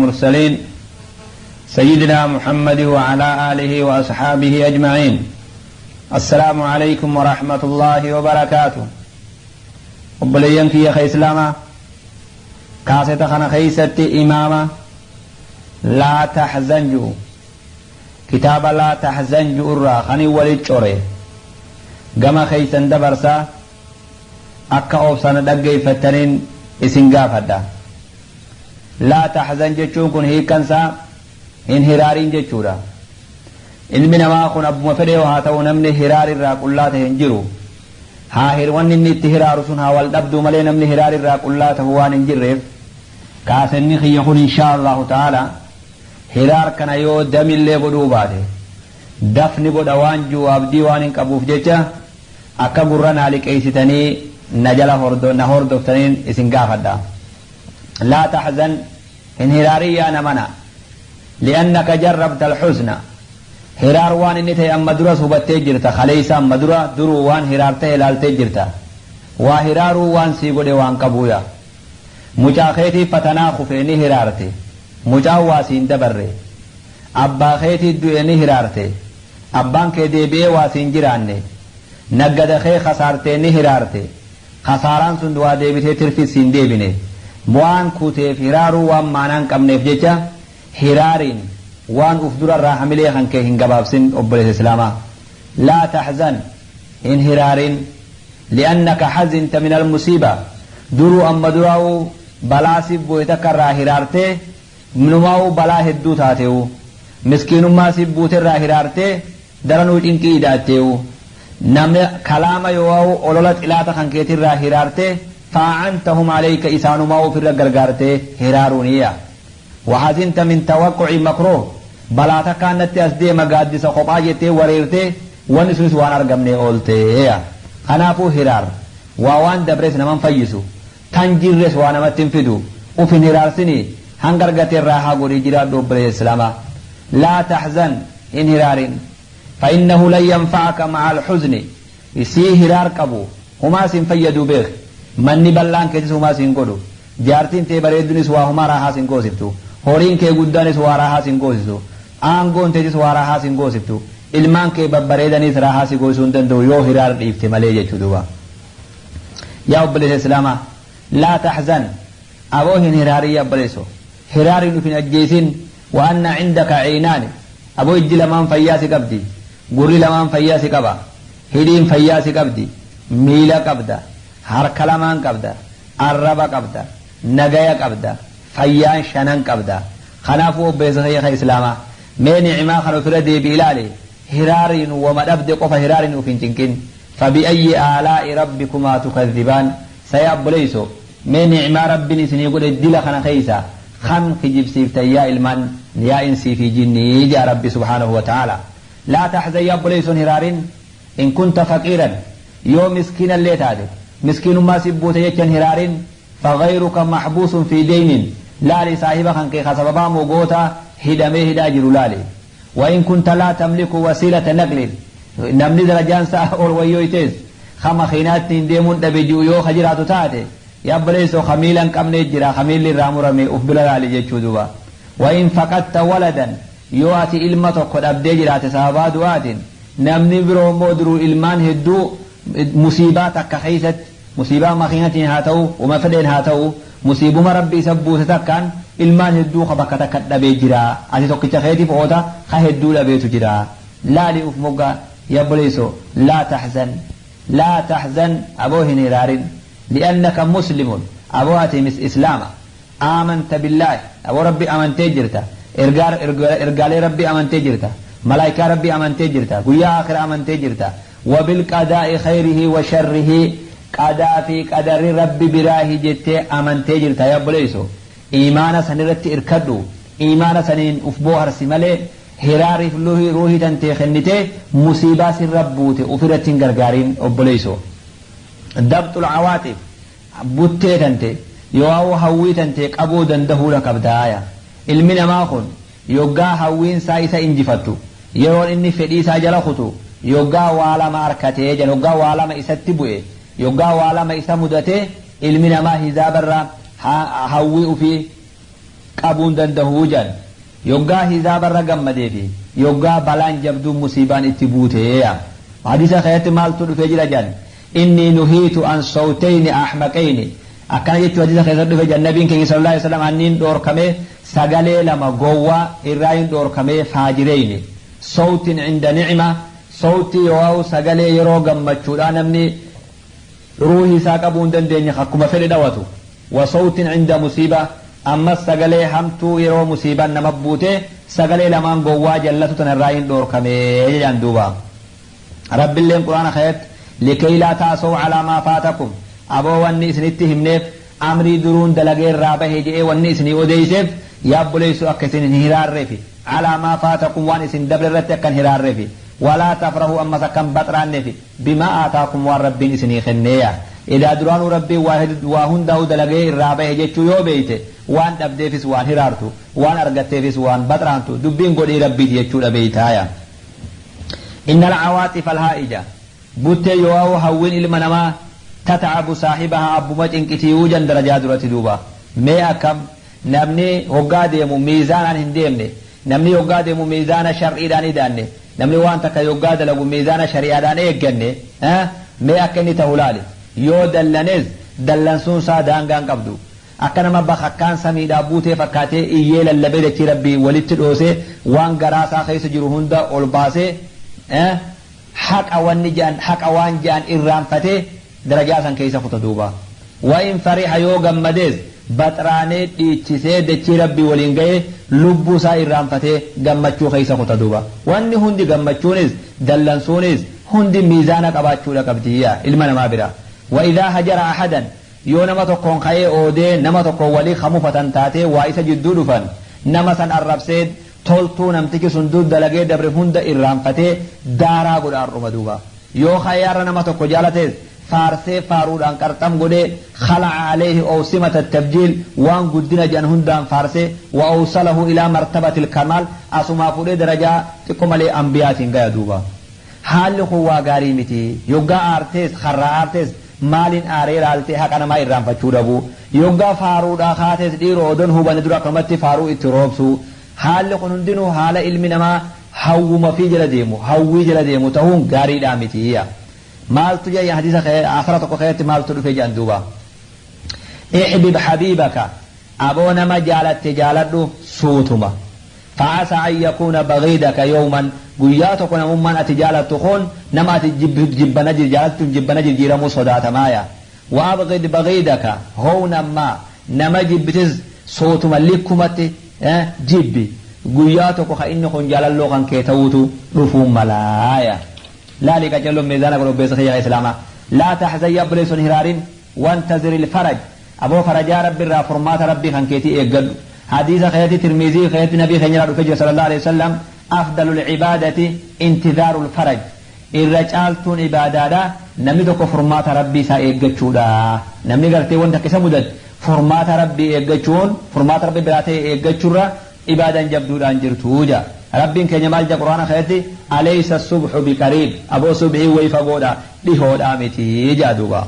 المرسلين سيدنا محمد وعلى آله وأصحابه أجمعين. السلام عليكم ورحمة الله وبركاته. Obboleeyyan kiyya ka islaamaa, kaaseta kana keeysatti imaama laa taxzan ju'u, kitaaba laa taxzan ju'u irraa kanin walit core gama keeysan dabarsaa, akka obsana dhaggeeyfattaniin isin gaafadha. Laa taxzan jechuun kun hiikkansaa hin hiraariin jechuudha. Ilmi namaa kun abbuma fedhe haa ta'u, namni hiraar irraa qullaa ta'e hin jiru. Haa wanni inni itti hiraaru sun haa wal dhabduu malee, namni hiraar irraa qullaa ta'u waan hin jirreef, kaasenni kiyya kun inshaa Allahu ta'ala hiraar kana yoo damillee godhuu baate dafni godha waan jiru abdii waan hin qabuuf jecha, akka gurra naa liqeessitanii na jala na hordoftaniin isin gaafadha. Laa taxzan, hin hiraarin yaa namana. Li'annaka jarrabta alxusna, hiraar waan inni ta'e amma duras hubattee jirta. Kaleeysa amma dura duruu waan hiraar ta'e ilaaltee jirta. Waa hiraaruu waan sii godhe waan qabuuya. Mucaa keetii fatanaa kufee ni hiraarte, mucaan waa siin dabarre. Abbaa keetii du'e ni hiraarte, abbaan kee deebi'ee waa siin jiraanne. Naggada kee kasaartee ni hiraarte, kasaaraan sun waa deebitee tirfi siin deebine. Waan kuteef hiraaruu waan maanaan qabneef jecha, hiraariin waan uf durarraa hamilee kan kee hin gabaabsin. Obboleessa islaamaa, laa taxzan, hin hiraarin. Li'annaka xazinta min almusiiba, duruu amma duraa'uu balaa si bu'e takka irraa hiraartee, numaa'uu balaa hedduu taate'u. Miskiinummaa si buute irraa hiraartee, daranuu cinqii idaattee'u. Namni kalaama yoo olola xilaata kan keetirraa hiraartee, faa'antahum alayka, isaanumaa ofirra gargaartee hiraaruuniya. وحزنت من توقع مكروه، balaa takkaan natti as deema gaaddisa kophaa jettee wareertee, wanni sunis waan argamne ooltee. Kanaafuu hiraar waa waan dabres naman fayyisu, tan jirres waa namatti hin fidu. Uf hin hiraarsini, hanga argate irraa haa godhii jiraadhu. Obboleessa islaamaa, laa taxzan, hin hiraarin. فإنه لن ينفعك مع الحزن, sii hiraar qabu humaa sin fayyadu beek. Manni bal'aan keetis humaa sin godhu, jaartiin tee bareeddunis waa humaa raahaa sin goosiftu, horiin kee guddaanis waa raahaa sin goosisu, aangoon teetis waa raahaa sin goosiftu, ilmaan kee babbareedanis raahaa si goosisuu hin danda'u yoo hiraar dhiifte malee jechuu duuba. Yaa obboleessa islaamaa, laa taxzan, aboo hin hiraarin. Yaa obboleesso, hiraariin uf hin ajjeesin. وأن عندك عينان, aboo ijji lamaan fayyaa si qabdi, gurri lamaan fayyaa si qaba, hidhiin fayyaa si qabdi, miila qabda, harka lamaan qabda, arraba qabda, nagaya qabda, fayyaan shanan qabda. Kanaafuu obboleessa kiyya kan islaamaa, mee ni'imaa kan ofirra deebi ilaale. Hiraariin wama dhabde qofa hiraariin uf hin cinqin. فبأي آلاء ربكما تكذبان. Saya obboleeyso, mee ni'imaa rabbiin isinii godhe dila kana keeysa kam kijibsiiftan, yaa ilmaan, yaa insii fi jinnii? Jaa rabbi سبحانه وتعالى. لا تحزن, yaa obboleeyson, hiraarin. إن كنت فقيرا, yoo miskiina illee taate, miskiinummaa si buute jechan hiraarin. فغيرك محبوس في دين, laali saahiba kan kee sababaa mogoota hidhamee hidhaa jiru laali. وإن كنت لا تملك وسيلة نقل, namni darajaan isaa ol wayyoytees kama kiinaattiin deemuun dhabe ji'u yoo ka jiraatu taate, yaa obboleessoo, ka miila hin qabne jira, ka miilli irraa murame uf bira laali jechuu duuba. وإن فقدت ولدا, yoo ati ilma tokko dhabdee jiraate sababaa du'aatiin, namni biroo immoo duruu ilmaan hedduu musiibaa takka keeysatti, musiibaa makiinatiin haa ta'u, uma fedheen haa ta'u, musiibuma rabbi isa buuse takkaan ilmaan hedduu ka bakka takka dhabee jira. Ati tokkicha keetiif oota, ka hedduu dhabeetu jira. Laali uf moggaa. Yaa obboleessoo, laa taxzan, laa taxzan, aboo hin hiraarin. لأنك مسلم, aboo ati islaama. آمنت بالله, aboo rabbi amantee jirta, ergaalee rabbi amantee jirta, malaayikaa rabbi amantee jirta, guyyaa aakhira amantee jirta. وبالقضاء خيره وشره, qadaa fi qadarri rabbi biraahi jettee amantee jirta. Yaa obboleeyso, iimaana sanirratti irkadhu, iimaana saniin uf booharsi malee, hiraariif ruuhii tantee kennitee musiibaa sirra buute ufirratti hin gargaariin. Obboleeyso, ضبط العواطف, buttee tante yoo hawwii tante qabuu dandahuudha qabdaaya. Ilmi namaa kun yoggaa hawwiinsaa isa injifattu, yeroon inni fedhii isaa jala kutu, yoggaa waa lama harkatee jedhan, yoggaa waa lama isatti bu'e, yoggaa waa lama isa mudate, ilmi namaa hizaabarra hawwii ufii Qabuun dandahuu jedhan. Yoggaa hizaabarra gammadee fi yoggaa balaan jabduun musiibaan itti buuteeya. Hadiisa keessatti maaltu dhufee jira jedhan? Inni nuhiitu an sawtayni ahmaqayni. Akkana jechuu hadiisa keessatti dhufe jedhan nabiin keenya sallallahu alaihi wasallam: anniin dhoorkamee sagalee lama gowwaa irraa hin dhoorkamee faajireyni. Sawtin cinda nicma, sawtii yoo sagalee yeroo gammachuudha namni ruuhii isaa qabuu hin dandeenye akkuma fedhe dhawatu. Wa sawtin cinda musiiba, ammas sagalee hamtuu yeroo musiibaan nama buute, sagalee lamaan gowwaa jallatu tanarraa hin dhoorkamee jedhan duuba. Rabbiilleen Quraana keessatti likay laa ta'asaw calaa maa faatakum, aboo wanni isinitti himneef amrii duruun dalagee irraa bahe jedhee wanni isinii odeeyseef, yaa obboleessu, akka isin hin hiraarreefi, calaa maa faatakum, waan isin dabre irratti akka hin hiraarreefi, walaa tafrahu, ammas akka hin baxraanneefi, bimaa aataakum, waan Rabbiin isinii kenneeya. Edaa duraanuu Rabbiin waa hundaa'u dalagee irraa bahe jechuu yoo beeyte, waan dhabdeefis waan hiraartu, waan argatteefis waan baxraantu, dubbiin godhii Rabbiiti jechuudha beeytaaya. Inna alcawaaxifa alhaa'ija, buttee yoo hawwiin ilma namaa, tatcabu saahibahaa, abbuma cinqitiiwuu jan darajaa duratti duuba. Mee akkam namni hoggaa deemu miizaanaan hin deemne, namni hoggaa deemu miizaana shar'iidhaan idaanne, namni waan takka yoggaa dalagu miizaana shari'aadhaan eegganne, mee akka inni ta'u laali. Yoo dallanes dallansuun isaa daangaan qabdu. Akka nama bakakkaan samiidhaa buutee fakkaatee iyyee lallabee dachii Rabbii walitti dhoosee waan garaa isaa keessa jiru hunda ol baasee, haqa wanni jedhan, haqa waan jedhan irraanfatee darajaa san keessa kuta duuba. Wa in fariha, yoo gammadees baxraanee dhiichisee dachii Rabbii waliin ga'ee lubbuu isaa irraanfatee gammachuu keessa kuta duuba. Wanni hundi, gammachuunis dallansuunis hundi, miizaana qabaachuudha qabdiyya ilma namaa bira. Wa idaa hajara ahadan, yoo nama tokkoon ka'ee oodee nama tokkoon walii kamufatan taatee waa isa jidduu dhufan, nama san arrabsee toltuu namtichi sun dur dalagee dabre hunda irraanfatee daaraa godha har'uma duuba. Yoo ka'ee har'a nama tokko jaalatees faarsee faaruudhaan qarxam godhee khala'a alayhi awsimata tabjiil, waan guddina jedhan hundaan faarsee, wa awsalahu ilaa martabatil kamaal, asumaa fuudhee darajaa xiqqo malee ambiyaatiin gaya duuba. Haalli kun waa gaarii miti. Yoggaa aartees, karraa aartees, maaliin aaree laaltee haqa namaa irraanfachuu dhabu. Yoggaa faaruudhaa kaatees dhiiroo odoon hubanne dura akkanumatti faaruu itti roobsu. Haalli kun hundinuu haala ilmi namaa hawwuma fi jala deemu, hawwii jala deemu ta'uun gaariidhaa miti. Maaltu jedhan hadiisa asara tokko keessatti maaltu dhufe jedhan duuba? Ihbib habiibaka, aboo nama jaalatte jaaladhu suutuma. Fa'asa an yakuuna bagiidaka yawman, guyyaa tokko namummaan ati jaalattu kun nama ati jibbana jaalattuun jibbana jijjiiramuu sodaatamaaya. Wa abgid bagiidaka hownan maa, nama jibbitis suutuma likkumatti jibbi, guyyaa tokko ka inni kun jaalalloo kan kee ta'uutu dhufuu malaaya. Laali qacelloon miizaana godhu obbeessa kiyya islaamaa. Laa tahzan, yaa obboleesson hiraarin, wantazir ilfaraj, aboo farajaa Rabbi irraa, furmaata Rabbii kan keetii eeggadhu. Hadiisa keetti Tirmizii keetti nabii keenya irraa dhufee jira sallallahu alaihi wasallam: afdalul cibaadati intidhaarul faraj, irra caaltuun ibaadaadha namni tokko furmaata Rabbii isaa eeggachuudha. Namni gartee wanta akka isa mudate furmaata Rabbii eeggachuun, furmaata Rabbii biraa ta'e eeggachuurra ibaadan jabduudhaan jirtu ja. Rabbiin keenya maal ja Quraana keessatti? Alaysa subhu biqariib, aboo subhii way fagoodha dhihoodha miti ja duuba.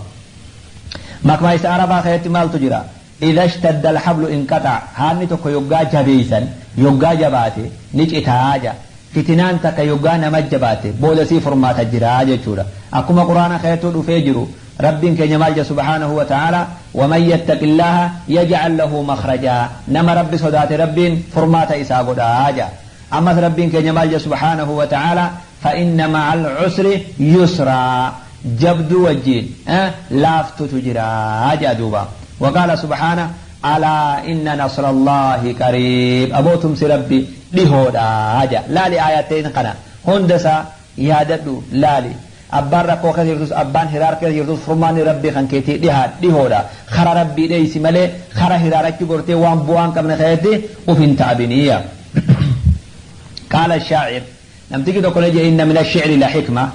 Makmaayisa Arabaa keessatti maaltu jira? Idha ishtadda alhablu inqaxa'a, haanni tokko yoggaa jabeeysan, yoggaa jabaate ni citaa ja. Fitinaan takka yoggaa nama jabaate booda sii furmaata jira jechuudha. Akkuma Quraana keessattuu dhufee jiru, Rabbiin keenya maal jedha subhaanahu wa ta'ala? Waman yattaqillaaha yaj'al lahu makhrajaa, nama Rabbi sodaate Rabbiin furmaata isaa godhaa ja. Ammas Rabbiin keenya maal jedha subhaanahu wa ta'ala? Fa inna ma'al usri yusraa, jabduu wajjiin laaftutu jira jedha duuba. Waqaala subhaana: alaa inna nasrallaahi qariib, aboo tumsi Rabbi dhihoodha jedha. Laali, aayatteen kana hunda isaa yaadadhu laali. Abbaan rakkoo keessa jirtus, abbaan hiraar keessa jirtus, furmaanni Rabbii kan keetii dhihaa dhihoodha. Kara Rabbii dheeysi malee kara hiraarachi gortee waan bu'aa hin qabne keessatti uf hin ta'abiniya. Qaala shaacir, namtichi tokko ne jedhe: inna min ashicri la xikma,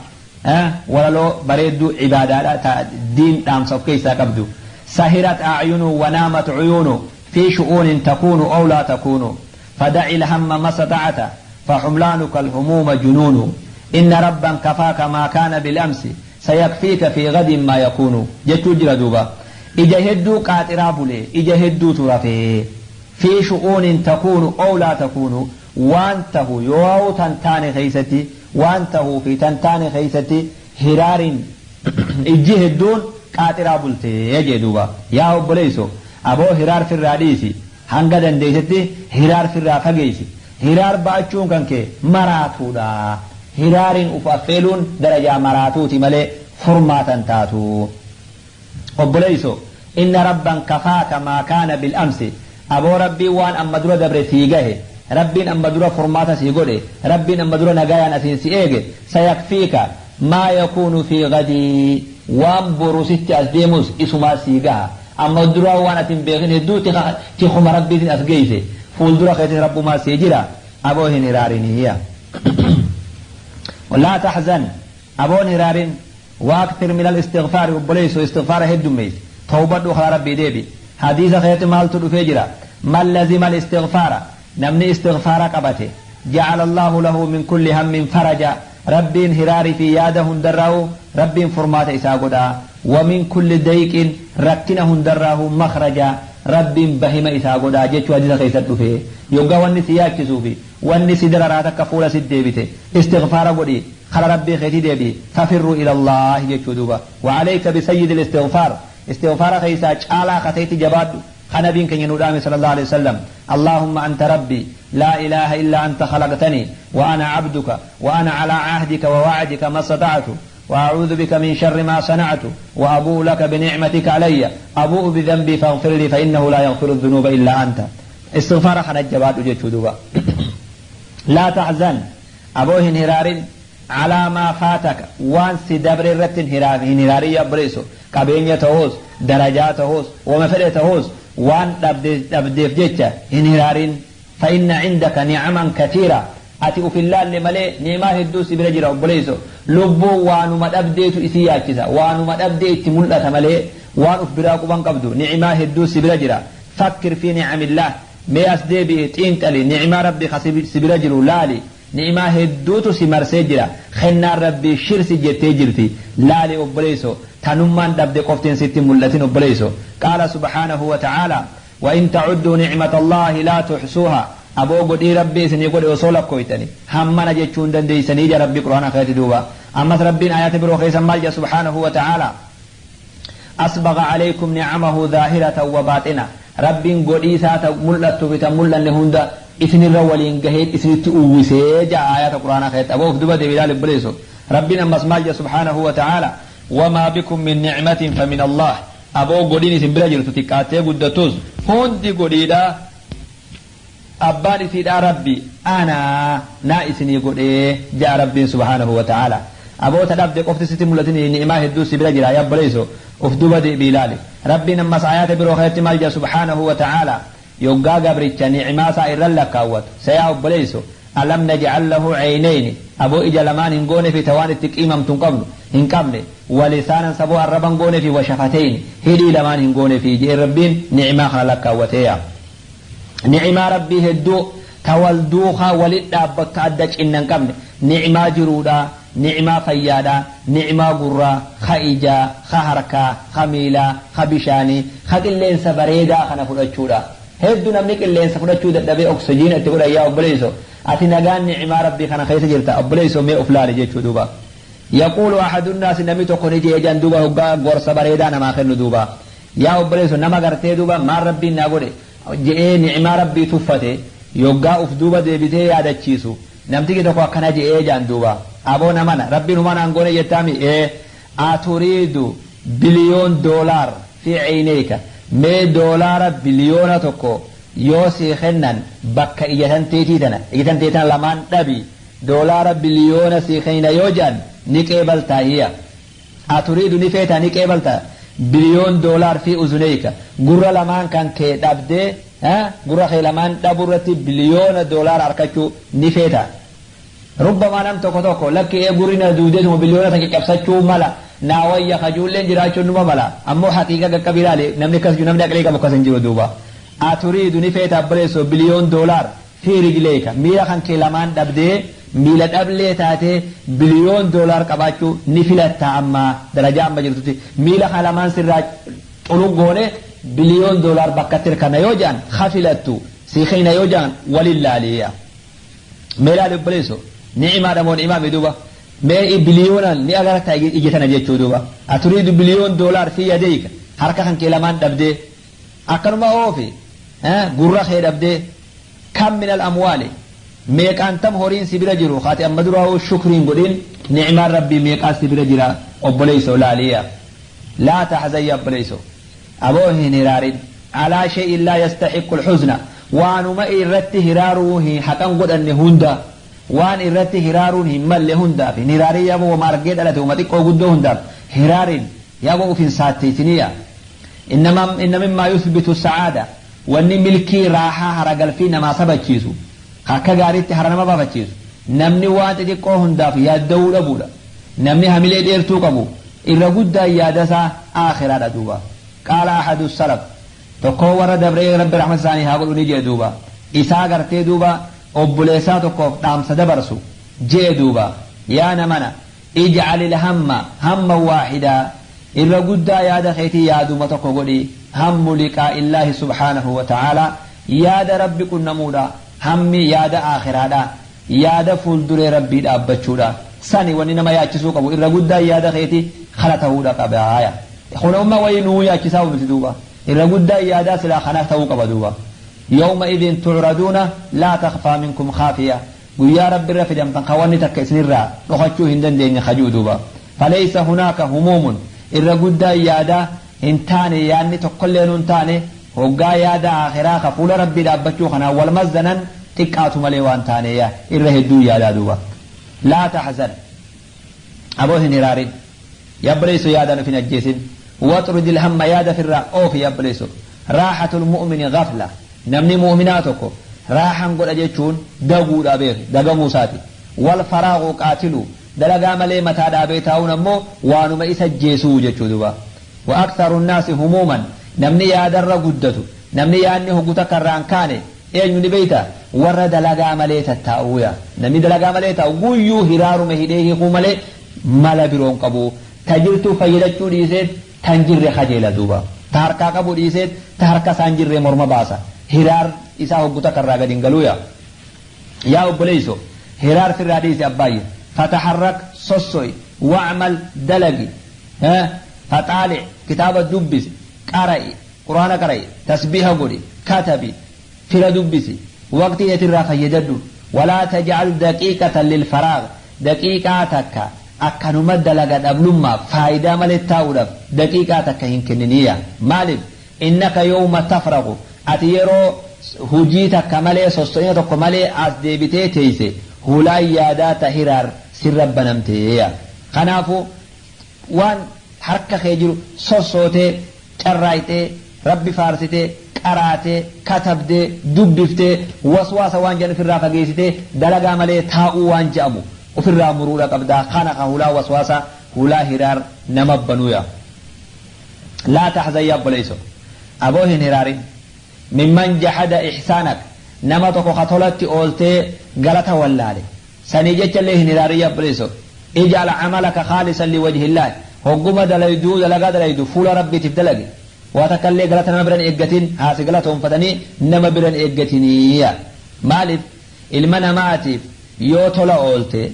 walaloo bareedduu cibaadaadha ta diin dhaamsa of keessaa qabdu: sahirat acyunu wanaamat cuyuunu fi shu'uunin takuunu aw laa takuunu, fadaci ilhamma ma statacta faxumlaanuka alhumuuma junuunu, inna rabban kafaaka maa kaana bilamsi sayakfiika fi gadin maa yakuunu jechuu jira duuba. Ija hedduu qaaxiraa bulee, ija hedduutu rafee. Fi shu'uunin takuunu ow laa takuunu, waan tahu yoo tan taane keeysatti, waan tahuu fi tan taane keeysatti hiraariin ijji hedduun qaaxiraa bultee jee duuba. Yaa obboleeyso, aboo hiraar firraa dhiisi, hanga dandeeysetti hiraar firraa fageeysi. Hiraar ba'achuun kan kee maraatuudha. Hiraariin uf affeeluun darajaa maraatuuti malee furmaata hin taatu. Obboleeyso, inna rabban kafaaka maa kaana bil amsi, aboo Rabbiin waan amma dura dabre sii gahe, Rabbiin amma dura furmaata sii godhe, Rabbiin amma dura nagayaan asiin si eege, sayakfiika maa yakuunu fii gadii, waan boru sitti as deemus isumaa sii gaha. Amma duraa waan ati hin beekin hedduu tikuma Rabbiitiin as geeyse, fuuldura keetis Rabbumaa sii jira, aboo hin hiraarinii. Laa tahzan, aboo hin hiraarin. Waakthir minal istighfaari, obboleeyso istighfaara heddummeeysi, tawbadhu, karaa Rabbii deebi. Hadiisa keeysatti maaltu dhufee jira? Man lazima al istighfaara, namni istighfaara qabate, ja'ala Allaahu lahu min kulli hammin faraja, Rabbiin hiraari fi yaada hundarraahu Rabbiin furmaata isaa godha, wa min kulli dayqin, rakkina hundarraahu makhraja, Rabbiin bahima isaa godha jechuu hadiisa keeysatti dhufe. Yoggaa wanni si yaachisuu fi wanni si dararaa takka fuula sit deebite, istighfaara godhi, kara Rabbii keetii deebi'i, fafirruu ilallaahi jechuu duuba. Wa aleyka bisayyidil istighfaar, istighfaara keessaa caalaa ka ta'etti jabaadhu, ka nabiin keenya nuu dhaame sallallahu aleyhi wasallam, Allaahumma anta Rabbii, laa ilaaha illaa anta khalaqtanii wa ana abduka wa ana alaa ahdika wa wa'dika mastata'tu wa a'uudhu bika min sharri maa sana'tu wa abu'u laka binicmatika alayya abu'u bidhanbii faghfir lii fa innahu laa yaghfiru dhunuuba illaa anta. Istighfaara kana jabaadhu jechuu duuba. Laa tahzan, aboo hin hiraarin, alaa maa faataka, waan si dabre irratti hin hiraarin yaa obboleeyso, qabeenya tahuus, darajaa tahuus, wama fedhe tahuus, waan dhabde dhabdeef jecha hin hiraarin. Fa inna cindaka ni'aman kathiira, ati uf hin laalle malee ni'maa hedduu si bira jira obboleeyso. Lubbuun waanuma dhabdeetu isii yaachisa, waanuma dhabdee itti mul'ata malee waan uf biraa quban qabdu. Ni'maa hedduu si bira jira. Fakkir fi ni'amillaah, mee as deebi'i xiinxali, ni'maa Rabbii ka si bira jiru laali. Ni'maa hedduutu si marsee jira, kennaan Rabbii shir si jettee jirti, laali obboleeyso, tanummaan dhabde qoftiin sitti hin mul'atin obboleeyso. Qaala subhaanahu wa ta'aalaa, wa in ta'udduu ni'matallaahi laa tuhsuuhaa, aboo godhii Rabbii isinii godhe osoo lakkooytani hammana jechuu hin dandeeysanii ja Rabbii Qur'aana keetti duuba. Ammas Rabbiin aayaata biroo keessa maal ja subhaanahu wa ta'aalaa? Asbagha alaykum ni'amahu zaahiratan wa baaxina, Rabbiin godhii isaa ta mul'attuu fi ta hin mul'anne hunda isinirra waliin gaheet isinitti uwwisee ja'a aayaata Qur'aanaa keessatti. Aboo of duba deebi ilaali obboleesso. Rabbiin ammas maal ja'a subhaanahu wa ta'aala? Wamaa bikum min ni'matin fa min Allaah, aboo godhiin isin bira jirtu xiqqaattee guddattus hundi godhiidha, abbaan isiidhaa Rabbi ana naa isinii godhee ja'a Rabbiin subhaanahu wa ta'aala. Aboo ta dhabde qofti sitti hin mul'atinii ni'imaa hedduu si bira jiraa yaa obboleeyso, uf duuba deebi'i ilaali. Rabbiin ammas aayaata biroo keessatti maal ja'a subhaanahu wa ta'aala? Yoggaa gabricha ni'imaa isaa irra lakkaawwatu, sa yaa obboleeyso, alam naj'al lahu ceyneyni, aboo ija lamaan hin goonefi ta waan itti qiimamtu hin qabnu hin qabne, wa lisaanan, saboo arraba hin goonefi, wa shafateyni, hidhii lamaan hin goonefi je'e Rabbiin ni'imaa kana lakkaawwateeya. Ni'imaa Rabbii hedduu ta wal duukaa walit dhaabbattu ta adda cinna hin qabne, ni'imaa jiruudhaa, ni'imaa fayyaadhaa, ni'imaa gurraa, ka ijaa, ka harkaa, ka miilaa, ka bishaanii, ka qilleensa bareedaa kana fudhachuudha. Heddu namni qilleensa fudhachuu dadhabee oksijiina itti godhan yaa obboleeyso, ati nagaan ni'imaa Rabbii kana keessa jirta obboleeyso, mee uf laali jechuu duuba. Yaquulu ahadunnaasi, namni tokko ni je'e jedhan duuba hoggaa gorsa bareedaa namaa kennu duuba. Yaa obboleesso, nama gartee duuba maal Rabbiin naa godhe je'ee ni'maa Rabbii tuffate yoggaa uf duuba deebisee yaadachiisu, namtichi tokko akkana je'ee ja'an duuba, aboo namana, Rabbiin humaa naan goone jettaami? Ee. Aturiidu biliyoon doolaar fi ceyneyka, mee doolaara 1 biliyoona yoo sii kennan bakka ija tanteetii tana, ija tantee tana lamaan dhabi, doolaara biliyoona sii kennina yoo je'an ni qeebaltaa hiya? Aturiidu, ni feetaa, ni qeebalta, biliyoon doolaar fi uzuneyka, gurra lamaan kan kee dhabdee, gurra kee lamaan dhabuu irratti biliyoona doolaara arkachuu ni feeta? Rubbamaa nam tokko tokko lakki, ee gurri na duudeetuma biliyoona san caccabsachuu mala naa wayya kajuulleen jiraachuun numa mala. Ammoo haqiiqa qaqqabi ilaali, namni akkas jiru, namni aqlii qabu akkas hin jiru duuba. Aturiidu, ni feeta obboleessoo, biliyoon doolaar fi rijleyka, miila kan kee lamaan dhabdee miila dhablee taatee biliyoon doolaar qabaachuu ni filattaa? Amma darajaa amma jirtutti miila kana lamaan sirraa xuluq goone Biliyoon doolaar bakkatti hirkanna yoo jedhan hafilattu sii kennina yoo jedhan walin laaliya. Mee laali obboleesso, ni'imaadha moo ni'imaa mi duuba? Mee biliyoonaan ni agarta ija tana jechuu duuba. Aturiidu biliyoon doolaar fi yadeyka, harka kan kee lamaan dhabdee, akkanuma oofi gurra kee dhabdee, kam min al amwaali, meeqaan tam horiin si bira jiru kaati amma duraa'uu shukriin godhin, ni'imaan rabbii meeqaa si bira jira obboleesso laaliya. Laa tahzan yaa obboleesso, aboo hin hiraarin, alaa shay'in laa yastahiqqu al-huzna, waanuma irratti hiraaruu hin haqan godhanne hunda, waan irratti hiraaruun hin malle hundaaf hin hiraarin. Yaaboo wama argee dhalate, wama xiqqoo guddoo hundaaf hiraarin, yaaboo uf hin saatteessiniya. Inna mimmaa yuthbitu sa'aada, wanni milkii raahaa haragalfii namaa sabachiisu, akka gaariitti hara nama baafachiisu, namni waan xixiqqoo hundaaf yaadda'uu dhabuudha. Namni hamilee dheertuu qabu irra guddaan yaadasaa aakhiraadha duuba. Qaala ahadu salaf, tokkoo warra dabree rabbi rahmata isaanii haa godhu ni jedhe duuba, isaa gartee duuba obboleessaa tokkoof dhaamsa dabarsu je'e duuba: yaa namana, ij'alil hamma hamma waahidaa, irra guddaa yaada keetii yaaduma tokko godhi, hammu liqaa'illaahi subhaanahu wa ta'aalaa, yaada rabbi qunnamuudha, hammi yaada aakhiraadha, yaada fuulduree rabbii dhaabbachuudha. Sani wanni nama yaachisuu qabu, irra guddaan yaada keetii kana ta'uudha qabaaya. Kun umma wayii nuu yaachisaa miti duuba, irra guddaan yaadaa silaa kana ta'uu qaba duuba. Yawma idin tucraduuna laa takfaa minkum khaafiya, guyyaa rabbi irra fidamtan ka wanni takka isinirraa dhokachuu hin dandeenye kajuu duuba. Falaysa hunaaka humuumun, irra guddaan yaadaa hin taane, yaadni tokkollee nun taane, hoggaa yaada aakhiraa ka fuula rabbii dhaabbachuu kanaan wal mazzanan xiqqaatu malee waan taaneya irra hedduu yaadaa duuba. Laa tahzan, aboo hin hiraarin yabboleeyso, yaadaan uf hin ajjeesin. Waxrud ilhamma, yaada firraa oofi yabboleeyso. Raaxatul mu'mini gafla, namni mu'minaa tokko raaxan godha jechuun daguudha beeki, dagamuu isaati. Wal faraaqu qaatilu, dalagaa malee mataa dhaabee taa'uun ammoo waanuma isa jeesuu jechuu duuba. Wa aktharu nnaasi humuuman, namni yaadarra guddatu, namni yaadni hoggu takka irraan kaane eenyu ni beeyta? Warra dalagaa malee tattaa'uuya. Namni dalagaa malee taa'u guyyuu hiraarume hidhee hiikuu malee mala biroon qabu. Ta jirtuu fayyadachuu dhiiseet tan jirre kajeela duuba. Ta harkaa qabu dhiiseet ta harka isaan jirre morma baasa. Hiraar isaa hoggu takka irraa gad hin galuuya. Yaa obboleeyso, hiraar firraa dhiisi abbaayye. Fataharrak, sosso'i, wa'mal, dalagi, faxaalic, kitaaba dubbisi, qara'i, quraana qara'i, tasbiiha godhi, katabi, fira dubbisi, waqtii etirraa fayyadadhu. Walaa tajcal daqiiqatan lilfaraag, daqiiqaa takka akkanuma dalaga dhablummaaf faayidaa malee taa'uudhaaf daqiiqaa takka hin kenniniya. Maaliif? Innaka yawma tafragu, ati yeroo hujii takka malee, sosso'ina tokko malee as deebitee teeyse, hulaan yaadaa ta hiraar sirra banamteeya. Kanaafu waan harka kee jiru sossootee, carraayxee, rabbi faarsitee, qaraatee, katabdee, dubbiftee, waswaasa waan jedhan ofirraa fageessitee, dalagaa malee taa'uu waan je'amu ofirraa muruudha qabdaa. Kana ka hulaa waswaasa, hulaa hiraar nama banuuya. Laa tahzan yaa obboleeyso, aboo hin hiraarin, mimman jahada ihsaanak, nama tokko ka tolatti ooltee galata wallaale sanii jechallee hin hiraarin. Yaa obboleeyso, ij'al camalaka khaalisan liwajhillaahi, hogguma dalayduu, dalagaa dalaydu fuula rabbiitiif dalagi. Waa takkallee galata nama biran eeggatin, haasi galatoonfatanii nama biran eeggatiniiya. Maaliif? Ilma namaatiif yoo tola oolte,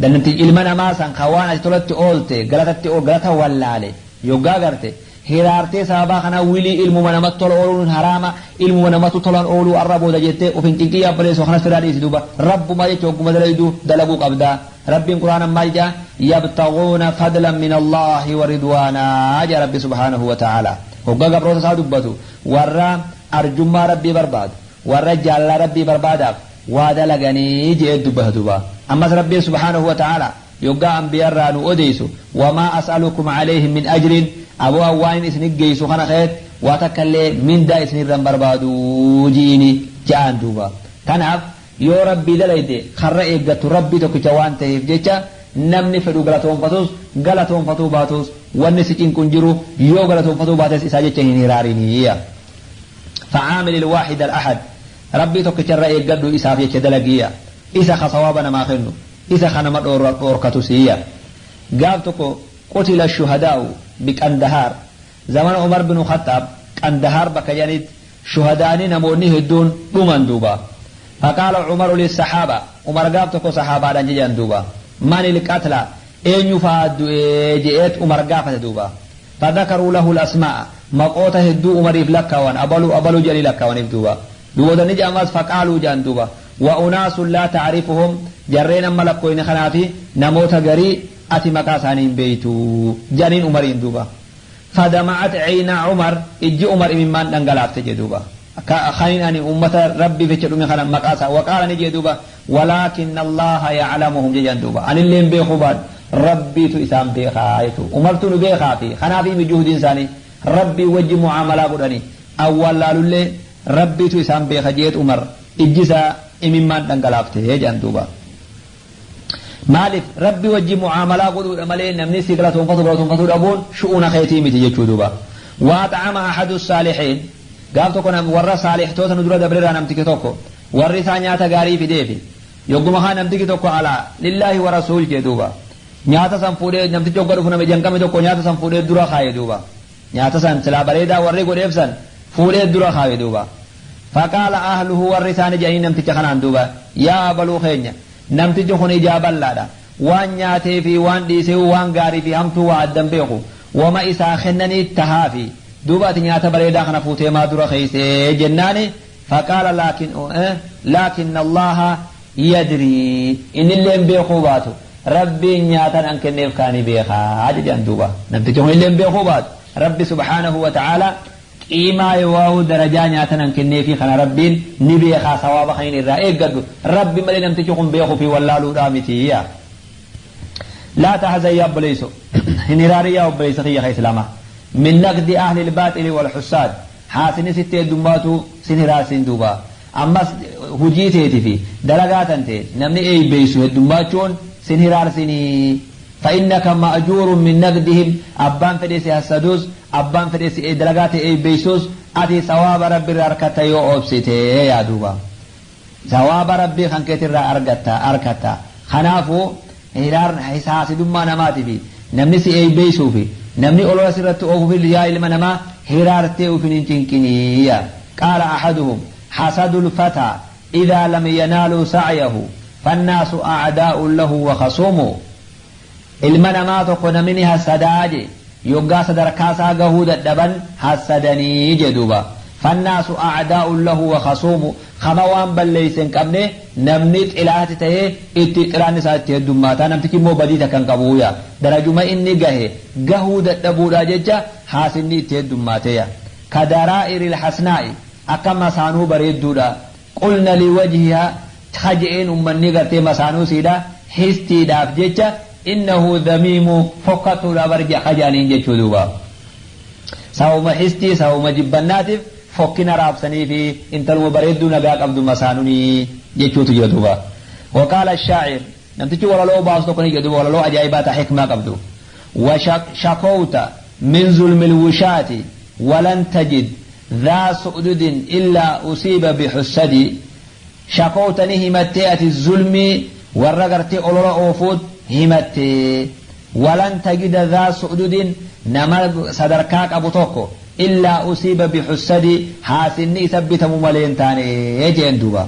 dandeettii ilma namaa san ka waan ati tolatti oolte galatatti galata wallaale yoggaa garte hiraartee, sababaa kana wilii ilmuma namatti tola ooluun haraama, ilmuma namatu tolan ooluu arra booda jettee uf hin cinqii. Yaabboleessoo, kanas firaa dhiisi duuba. Rabbumaa jecha hogguma dalaydu dalaguu qabda. Rabbiin quraana maal jedha? Yabtaguuna fadlan min Allaahi wa ridwaanaa jedha rabbi subhaanahu wa ta'ala hoggaa gabroota isaa dubbatu. Warra arjummaa rabbii barbaadu, warra jaalala rabbii barbaadaaf waa dalaganii jedhee dubbata duuba. Ammas rabbiin subhaanahu wa ta'ala yoggaa anbiyarraa nu odeysu: wamaa as'alukum alayhi min ajrin, aboo waan isin geeysu kana keet waa takka illee mindaa isinirran barbaadu ji'ini ja'aan duuba. Kanaaf yoo rabbii dalayde karra eeggattu rabbii tokkicha waan ta'eef jecha, namni fedhu galatoonfatus galatoonfatuu baatus wanni si cinqu hin jiru. Yoo galatoonfatuu baates isaa jecha hin hiraariniyya. Facaamil ilwaaxid al-ahad, rabbii tokkicharra eeggadhu, isaaf jecha dalagiya. Isa ka sawaaba namaa kennu, isa ka nama dhoorkatu siiyya. Gaaf tokko qutila shuhadaa'u biqandahaar, zamana Umar binu Khaxaab. Qandahaar bakka jedhanitti shuhadaanii namoonni hedduun dhuman duuba. Faqaala Umaru lissahaaba, Umar gaaf tokko sahaabaadhaan jedhan duuba. Manil qatla, eenyu fa'aa du'ee je'eet Umar gaafate duuba. Fadhakaruu lahu al-asmaa'a, maqoota hedduu Umariif lakkaawan, abalu abalu jedhanii lakkaawaniif duuba. Duuba ni jedhamas faqaaluu jedhan duuba. Wa unaasun laa ta'rifuhum, jarreen amma lakkooyne kanaafi namoota garii ati maqaa isaanii hin beeytu jedhaniin Umariin duuba. Fadama'at cayna Umar, ijji Umar imimmaan dhangalaafte jedhe duuba. Kanin ani ummata Rabbiif jecha dhume kana maqaa isaa waqaala ni jedhe duuba, walaakinna Allaaha ya'lamuhum jedhan duuba. Anillee hin beekuu baadhu Rabbiitu isaan beekaa jechuudha. Umartu nu beekaa fi kanaaf himi juhdiin isaanii Rabbii wajji mu'aamalaa godhanii awwaallaalullee Rabbiitu isaan beeka jeet Umar ijji isaa imimmaan dhangalaafte jedhan duuba. Maaliif Rabbi wajji mu'aamalaa godhuudha malee namni si galatoonfatu galatoonfatuu dhabuun shu'uuna keetii miti jechuu duuba. Waaxa'ama ahadu saalihiin, gaaf tokko warra saalihtoota nu dura dabreerraa namtichi tokko warri isaa nyaata gaarii fideefi yogguma kaa namtichi tokko alaa lillaahi wa rasuul jee duuba. Nyaata san fuudhee namtichi hogga dhufu nama ija hin qabne tokko nyaata san fuudhee dura kaaye duuba. Nyaata san silaa bareedaa warri godheef san fuudhee dura kaaye duuba. Faqaala ahluhu, warri isaanii jedhanii namticha kanaan duuba, yaa abaluu keenya, namtichi kun ijaa bal'aadha. Waan nyaatee fi waan dhiisee waan gaarii fi hamtuu waa addan beeku. Wama isaa kennanii tahaafi. Duuba ati nyaata bareedaa kana fuutee maa dura keeysee jennaani, faqaala laakin Allaha yadrii, innillee hin beekuu baatu Rabbiin nyaatan an kenneef kaani beekaa jedhan duuba. Namtichi kun illee hin beekuu baatu Rabbi subhaanahu wa ta'ala qiimaa yookaan darajaa nyaatan an kenneefi kana Rabbiin ni beekaa, sawaaba kan inni irraa eeggadhu Rabbi malee namtichi kun beekuu fi wallaaluudhaa miti yaa. Laa tahzan yaa obboleeyso, hin hiraarin yaa obboleeysa kiyya ka islaamaa, min naqdi ahli ilbaaxili wal hussaad, haasini sitti heddummaatu sin hiraarsin duuba. Ammas hujii teeti fi dalagaa tante namni eeybeeysu heddummaachuun sin hiraarsinii. Fa innaka ma'juurun min naqdihim, abbaan fedhe si hassaduus, abbaan fedhe si dalagaa tee eeybeeysuus, ati sawaaba Rabbi irraa arkatta yoo obsite yaa duuba. Sawaaba Rabbii kan keetirraa argatta arkatta. Kanaafuu hiraar haasidummaa namaati fi namni si eeybeeysuu fi namni olola sirratti oofuuf yaa ilma namaa hiraartee ufin hin cinqinii yaa. Qaala ahaduhum hasadul fataa idhaa lam yanaaluu sa'yahu fannaasu a'daa'un lahu wa khasuumu. Ilma namaa tokko namni ni hassadaa je yoggaa sadarkaa isaa gahuu dadhaban hassadanii je duuba. Fannaasu a'daa'un lahu wa khasuumu, kama waan balleeyse hin qabne namni xilaati tahee itti xilaanni isaa itti heddummaata, namtichi immoo badii takka hin qabu yaa darajuma inni gahe gahuu dadhabuudhaa jecha haasinni itti heddummaate yaa. Ka daraa'iril hasnaa'i, akka masaanuu bareedduudha, qulna liwajhiha ka je'een ummanni gartee masaanuu siidha histiidhaaf jecha innahu dhamiimu fokkattuudha bar ka je'aniin jechuu duuba. Sababuma histii, sababuma jibbannaatiif fokkina raabsanii fi intaluma bareedduu nagaa qabdu masaanunii jechuutu jira duuba. Waqaala shaacir, namtichi walaloo baasu tokko ni jedhu duuba, walaloo ajaa'ibaa ta hikmaa qabdu. Wa shakowta min zulmil wushaati walan tajid dhaa su'dudin illaa usiiba bihussadi. Shakowta ni himattee ati zulmii warra gartee olola oofuut himattee, walan tajida dhaa su'dudin, nama sadarkaa qabu tokko, illaa usiiba bihussadi, haasinni isa bitamu malee hin taane jeen duuba.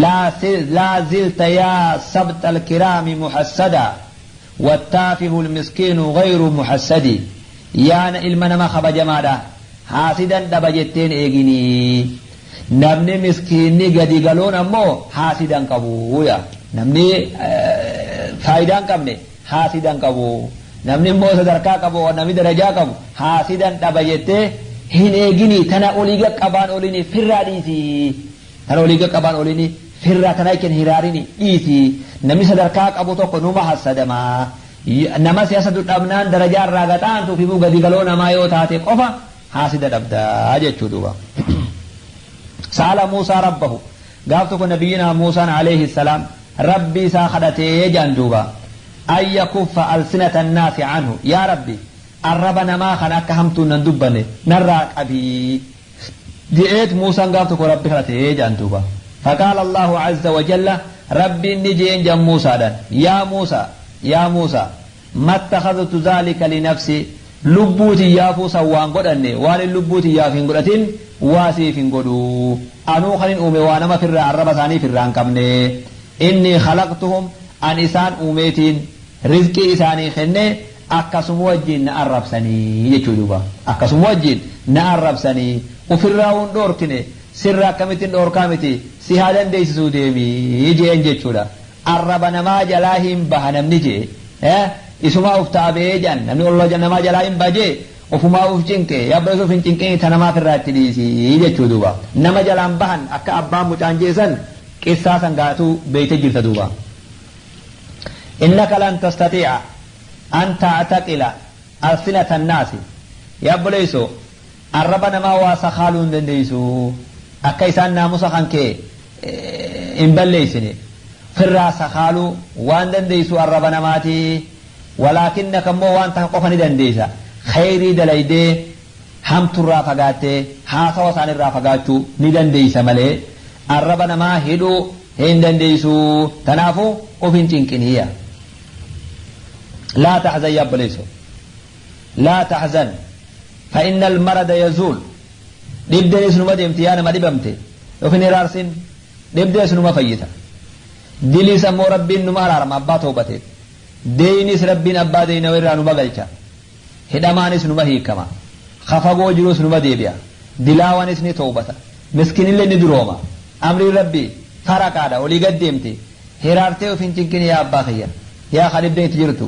Laa zilta yaa sabxa alkiraami muhassada wattaafihu almiskiinu gayru muhassadi, yaa ilma nama kabajamaadha haasidan dhaba jetteen eeginii, namni miskiinni gadi galoon ammoo haasidan qabu yaa. Namni faayidaa hin qabne haasidan qabu, namni immoo sadarkaa qabu, namni darajaa qabu haasidan dhaba jettee hin eeginii, tana olii qaqqabaan oliini firraa dhiisii, tana olii qaqqabaan oliini firraa tana jechuun hiraarini dhiisii. Namni sadarkaa qabu tokko numa hassadamaa, nama siyaasa dhabnaan darajaa irraa gaxaantuu fi gadi galoo namaa yoo taate qofa haasida dhabdaa jechuu duuba. Sa'ala Muusaa rabbahu, gaaf tokko nabiyyinaa Muusaan alayhi salaam Rabbi isaa kadhatee jedhan duuba, an yakuffa alsinata annaasi anhu, yaa Rabbi arraba namaa kana akka hamtuun nan dubbanne narraa qabii je'eet Muusaan gaaf tokko Rabbi kadhatee jedhan duuba. Faqaala Allahu azza wa jalla, Rabbiin ni je'een jedhan Muusaadhaan, yaa Muusaa, yaa Muusaa, mattakhadhtu dhaalika linafsi. Lubbuu tiyyaafuu san waan godhanne waan hin lubbuu tiyyaaf hin godhatin waa siif hin godhu. Anuu kanin uume waa nama firraa arraba isaanii firraa hin qabne. Inni khalaqtuhum an isaan uumeetiin rizqii isaanii kenne akkasuma wajjin na arrabsanii jechuu duuba. Akkasuma wajjin na arrabsanii ofirraa hun dhoorkine sirra akkamittiin dhoorkaa miti si haa dandeessisuu deemii jeen jechuudha. Arraba namaa jalaa hin baha namni jee isumaa uf taabee jedhan namni olola namaa jalaa hin baha jee ofumaa uf cinqe yaabba isuuf hin cinqin ta namaaf irraa itti dhiisii jechuu duuba. Nama jalaan bahan akka abbaan mucaan jeesan qissaa san gaatuu beeyte jirta duuba. Innaka lan tastatii'a an ta'taqila alsinata annaasi yaabboleeyso arraba namaa waa sakaaluu hin dandeeysu akka isaan naamusa kan kee hin balleeysine firraa sakaaluu waan dandeeysu arraba namaati walaakinnaka immoo waan takka qofa ni dandeeysa khayrii dalaydee hamturraa fagaattee haasawa isaanirraa fagaachuu ni dandeeysa malee arraba namaa hidhuu hin dandeeysu tanaafuu of hin cinqiniya. لا تحزن يا بليسو لا تحزن فإن المرض يزول dhibdeen isinuma deemti yaa nama dhibamte yookiin hiraarsin dhibdee isinuma fayyita diliis ammoo rabbiin numa araarama abbaa toobateef deeynis rabbiin abbaa deeyna irraa numa galcha hidhamaanis numa hiikama kafagoo jirus numa deebi'a dilaawanis ni toobata miskinillee ni durooma amriin rabbii faraqaadha olii gad deemti hiraartee of hin cinqini yaa abbaa kiyya yaa ka dhibdeen itti jirtu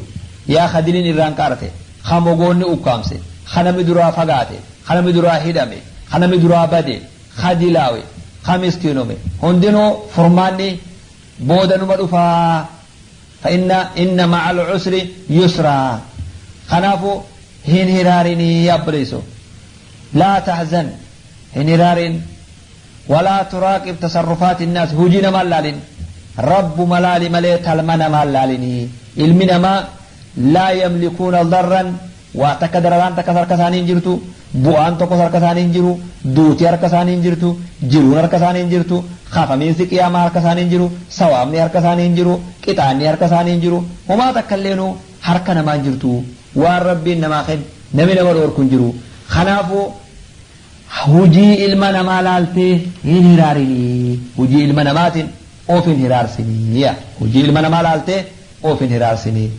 yaa ka diliin irraan qaarte ka mogoonni ukkaamse ka namni duraa fagaate ka namni duraa hidhame ka namni duraa bade ka dilaawe ka miskiinome hundinuu furmaanni booda numa dhufaa فإن إن مع العسر يسرا خنافو هن هرارني يا بليسو لا تحزن هن هرارين ولا تراقب تصرفات الناس هجينا مالالين رب ملالي ملي تلمنا مالاليني علمنا ما لا يملكون ضرا وتكدران تكسر كسانين جرتو bu'aan tokko harka isaanii hin jiru duuti harka isaanii hin jirtu jiruun harka isaanii hin jirtu kafamiinsi qiyaamaa harka isaanii hin jiru sawaabni harka isaanii hin jiru qixaanni harka isaanii hin jiru homaa takka illeenuu harka namaa hin jirtu waan rabbiin namaa kenne namni nama dhoorku hin jiru kanaafuu hujii ilma namaa laaltee hin hiraarinii hujii ilma namaatiin of hin hiraarsinii hujii ilma namaa laaltee of hin hiraarsinii